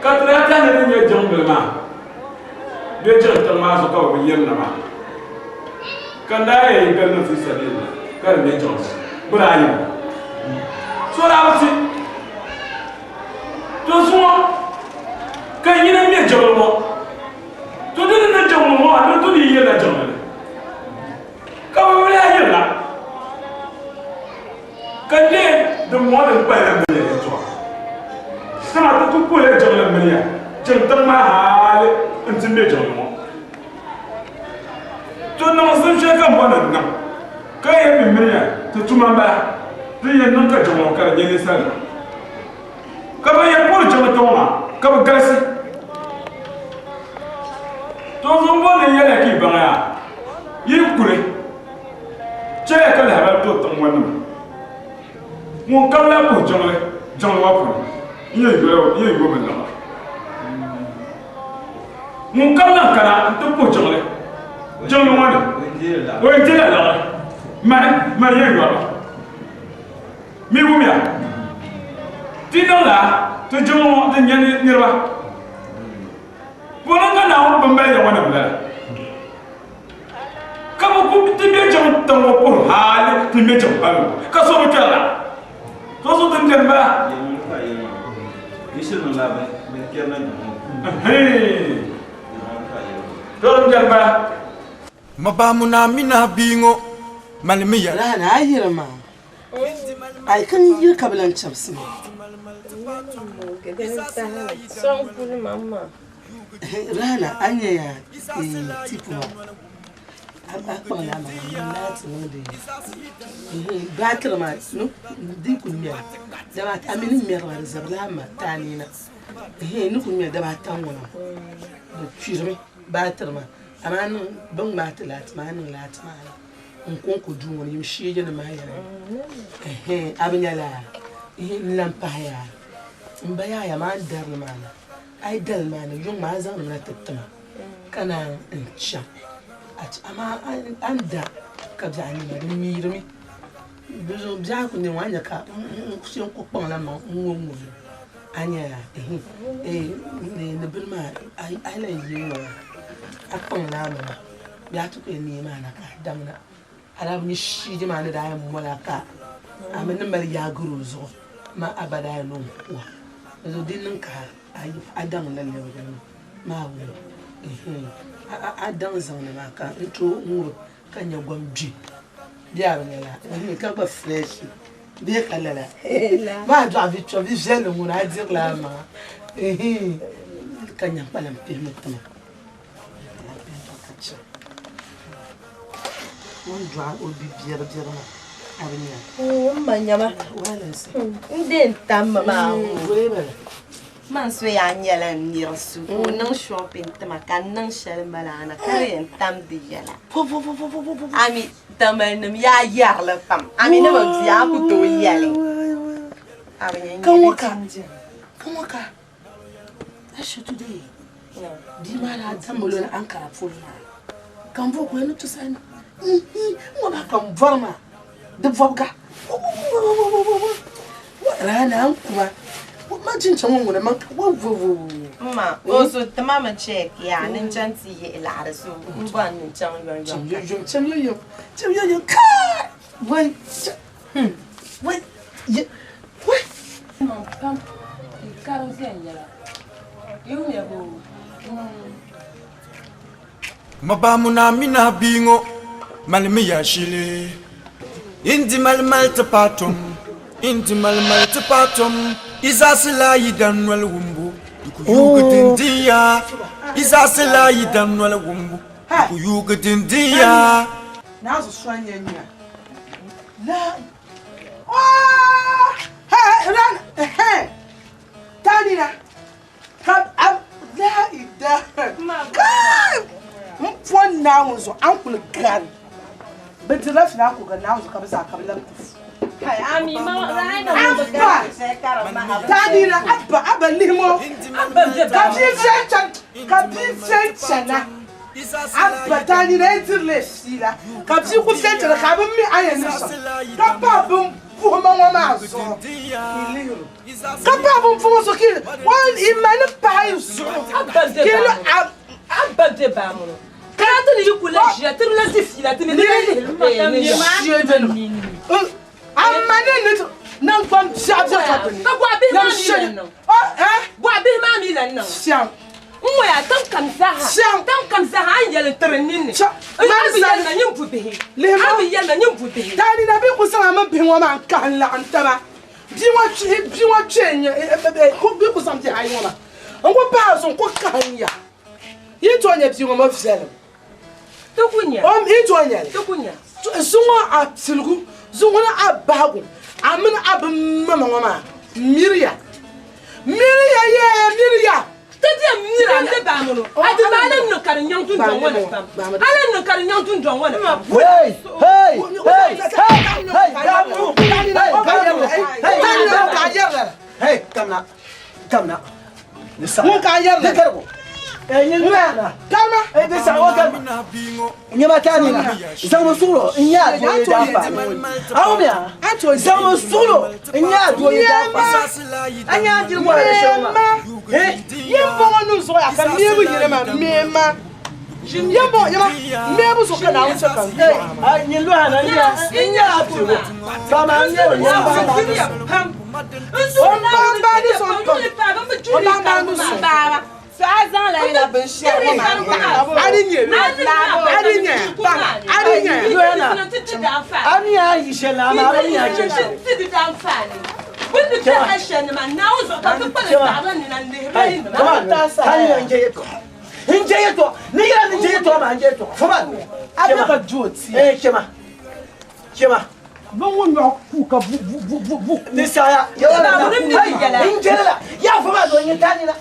Ka ti daa tɛhi ni di nyɛ jiŋbili maa bee jiŋ tiŋ maa zuɣu ka bɛ bi yirina maa. Ka n daa yɛn yi gili niŋ fi sabilillah ka di nyɛ jiŋli bɛ daa yirina. So daa bi ti. To zuŋɔ ka nyini m-be jiŋli ŋɔ. To di ni niŋ jiŋli ŋɔ maa, di tu ni yi yirina jiŋli ni. Ka bɛ bi lahi yirina. Ka leei dimbɔŋɔ din kpahi la miriya yɛtɔɣa. Dama ti ku puhila jiŋli miriya jiŋ tiŋ maa hali nti me jiŋli ŋɔ. To niŋsim shɛli ka m bɔri ni n niŋ. Ka yɛn mi miriya ti tuma m-bala din yɛn niŋ ka jiŋli ŋɔ ka di nyɛ ninsalinima. Ka ban yɛn puhiri jiŋli kpe ŋɔ maa ka bɛ galisi. To zuŋ bɔri ni n yɛli ya ka yi baŋ yaa, yi yi kuli, chɛya ka lahabali to tiŋ ŋɔ nima. Ŋun kam lahi puhi jiŋli, jiŋli ŋɔ puuni, n yɛn yo mi liɣiri. Ŋun kam lan kana nti puhi jiŋli, jiŋli ŋɔ ni, o yɛn dila liɣiri. Mani, mani yɛn yɔri ba. Mi wumya, ti niŋla ti jiŋli ŋɔ din nyɛ niriba. Pɔri ka Naawuni bimbali ya ŋɔ nim lala, ka bɛ ku ti be jiŋ tiŋ ŋɔ puhiri hali ti ŋme jiŋ paligu ka so bi kpɛri la. So so din beni m-bala. So din beni m-bala. Mabamuna mini a bia ŋɔ malimiya. Rahana, a yiri maa, a yi ka n yiri ka bi lan chɛbisi ma. Rahana, a nya ya tipu maa, a kpaŋla a maŋa n laati niŋdi baatiri maa di ku ŋmɛra dama a mi ni ŋmɛri maa di zabirila a ma taanina ni ku ŋmɛri dabaata n ŋɔ maa di kpirimi baatiri maa amaa bini ŋmaai ti laati maa a niŋ laati maa ni n konko duu ŋɔ ni yim sheegi ni maa yɛli a bi nya laa n lahi pahi yaa n ba yaaya maa n darili maa na a yi dali maa ni yuŋ maa a zaŋdimi na ti tima ka naan n chaŋ amaa a ni da ka biɛɣu ni ma di miirimi di zuɣu biɛɣu ku niŋ a ni nya ka n ku kpaŋla maŋ n ŋɔ ŋubi a nya yaa ni bini maa a yi lahi yi ŋɔ maa a kpaŋla a maŋa bee a ti ku yɛn neei maa na ka a daŋna a daa bi nya shiidi maa ni daa yɛn moli a ka a mi ni mali yaagiri o zuɣu maa a ba daa yɛn lo n-ku a di zuɣu di niŋ ka a daŋ la lɛbigi maa wum a daŋ zaŋli maa ka n tooi ŋubi ka nya gom gbi bee a bi nya la ka gba fresh bee ka lala maa dɔɣi vi kpɛ vi viɛlli ŋuna a dirila a maŋa ka nya kpalim pihimi tima ka chɛ ŋun dɔɣi o bi biɛri biɛri maa a bi nya n ma nyama n dee n tammi maa Man so yaa nyɛla n niri su ka o niŋ shopping tima ka n niŋ shɛli mali a na ka di yɛn tam di yɛla. Ami Tamale-nim yaa yɛrili pam. Ami ni bi bia a ku tooi yɛli. A bi nyɛ Ka ŋɔ ka, ka ŋɔ ka, Aishatu dee bia maa daa dammi loli Ankara polo maa ka m bo ka o ni tusa ni n ŋɔ maa ka m bɔri maa di bɔbiga Rana n kuma ma jinjam ŋɔ ŋuni man ka wo wo wo. Ma o zo tima mi check ya ni n chaŋ ti yihi laɣiri so n bɔri ni n chaŋ yomyom ka. Yomyom chaŋ yomyom chaŋ yomyom kai wai wai ye wai. Man pam n karim viɛnyɛla yi wumya boo. Mabamuna mini a bia ŋɔ malimiya shili. N di mali mali ti paai tom, n di mali mali ti paai tom. Yi zaɣisi la yi dan noli wumbu, di ku yuugi dindin ya. Yi zaɣisi la yi dan noli wumbu, di ku yuugi dindin ya. Naanzu soli nyɛ nyina. La oh! Hey, run! Hey! Tanina! Ka a lahi da kai m po Naawuni zuɣu a ni kuli gari bɛ dirila fiila a ku gari Naawuni zuɣu ka bɛ zaa ka bɛ labi ti fu. Abba Taanira abba abba lihimo ka bia viɛl chana ka bia viɛl chana abba Taanira yi dirila fiila ka bia ku viɛl chana ka a bi mi a yɛn niŋ shɛm ka pa bin puhima ŋɔ maa zuɣu ka yi lihiri o. Ka paɣa bin puŋ so ki o i ma ni paɣa yi zuɣu ki lo a Abba be baa mɔnɔ ka ti ni yi kuli la ʒiya ti la di fiila ti ni ni A ma ni ni naŋgban biɛɣu bɛ ka bini. Ka gɔɣu bihi maa mi lan niŋ. Gɔɣu bihi maa mi lan niŋ. Shɛm. N ŋɔya tiŋ kam zaaha. Shɛm. Tiŋ kam zaaha a ni yɛli n-tiri n ninni. N bi yɛli ma nyin bu bihi. A bi yɛli ma nyin bu bihi. Taani na bi ku zaŋ a mini bihi ŋɔ maa n-kahi n-laɣim taba. Bia ŋɔ kpihi bia ŋɔ kpee n-nyɛ bɛ ku zaŋ bihi ayi ŋɔ maa n ku pahi a zuɣu n ku kahim ya yi ni tooi nya bia ŋɔ mo viɛlim Ti ku nya. O yi tooi nya li Ti ku nya. Zuŋɔ a piligu, zuŋɔ ni a bahigu, a mini a bimmama ŋɔ maa, miriya. Miriya yee, miriya! Ti di miri a ni baamunu, a di maa ni niŋ ka di nyaŋ dundɔŋ ŋɔ ni pam. A ni niŋ ka di nyaŋ dundɔŋ ŋɔ ni pam. Hey! Hey! Hey! Hey! Hey! Baamunu! Hey! Baamunu! Hey! Baamunu! Hey! Kamina! Kamina! Di saɣi. Ŋun ka a yɛri Di karigu. Eh, nyin nɔya na. Kalima. Eh, di saɣi o kalima. Nyɛma taa nina. Zaŋmi suɣulo n nyɛ a doo yi daa faani. A wumya? Zaŋmi suɣulo n nyɛ a doo yi daa faani. A nyɛ a diri bɔra di shɛli maa. Eh? Yin bɔŋɔ ni zuɣu ya ka meebu yili ma meema. Yin bɔŋɔ nyɛma meebu zuɣu ka Naawuni chɛ ka n Eh, a nyin lɔha na n nyɛ n nyɛ a piligu. Ba maa n nyɛ o nyɛ ba. O baŋ ni so pam. O baŋ ni so. So a zaŋla yila binshɛli ŋɔ maa n-taɣi. A di nyɛ a di nyɛ a di nyɛ. Lɔha na. A mi a yi shɛli na amaa a bi mi a chɛ shɛli. N je yɛtɔɣa ni yɛla ni je yɛtɔɣa maa n je yɛtɔɣa fo maa A bɛ ka du o tia. Eh chɛma chɛma. Bin ŋun nyɔɣu kuu ka bu bu bu bu bu. Ni saya yɛla na n je la yaa fo maa do n nyɛ taa nina.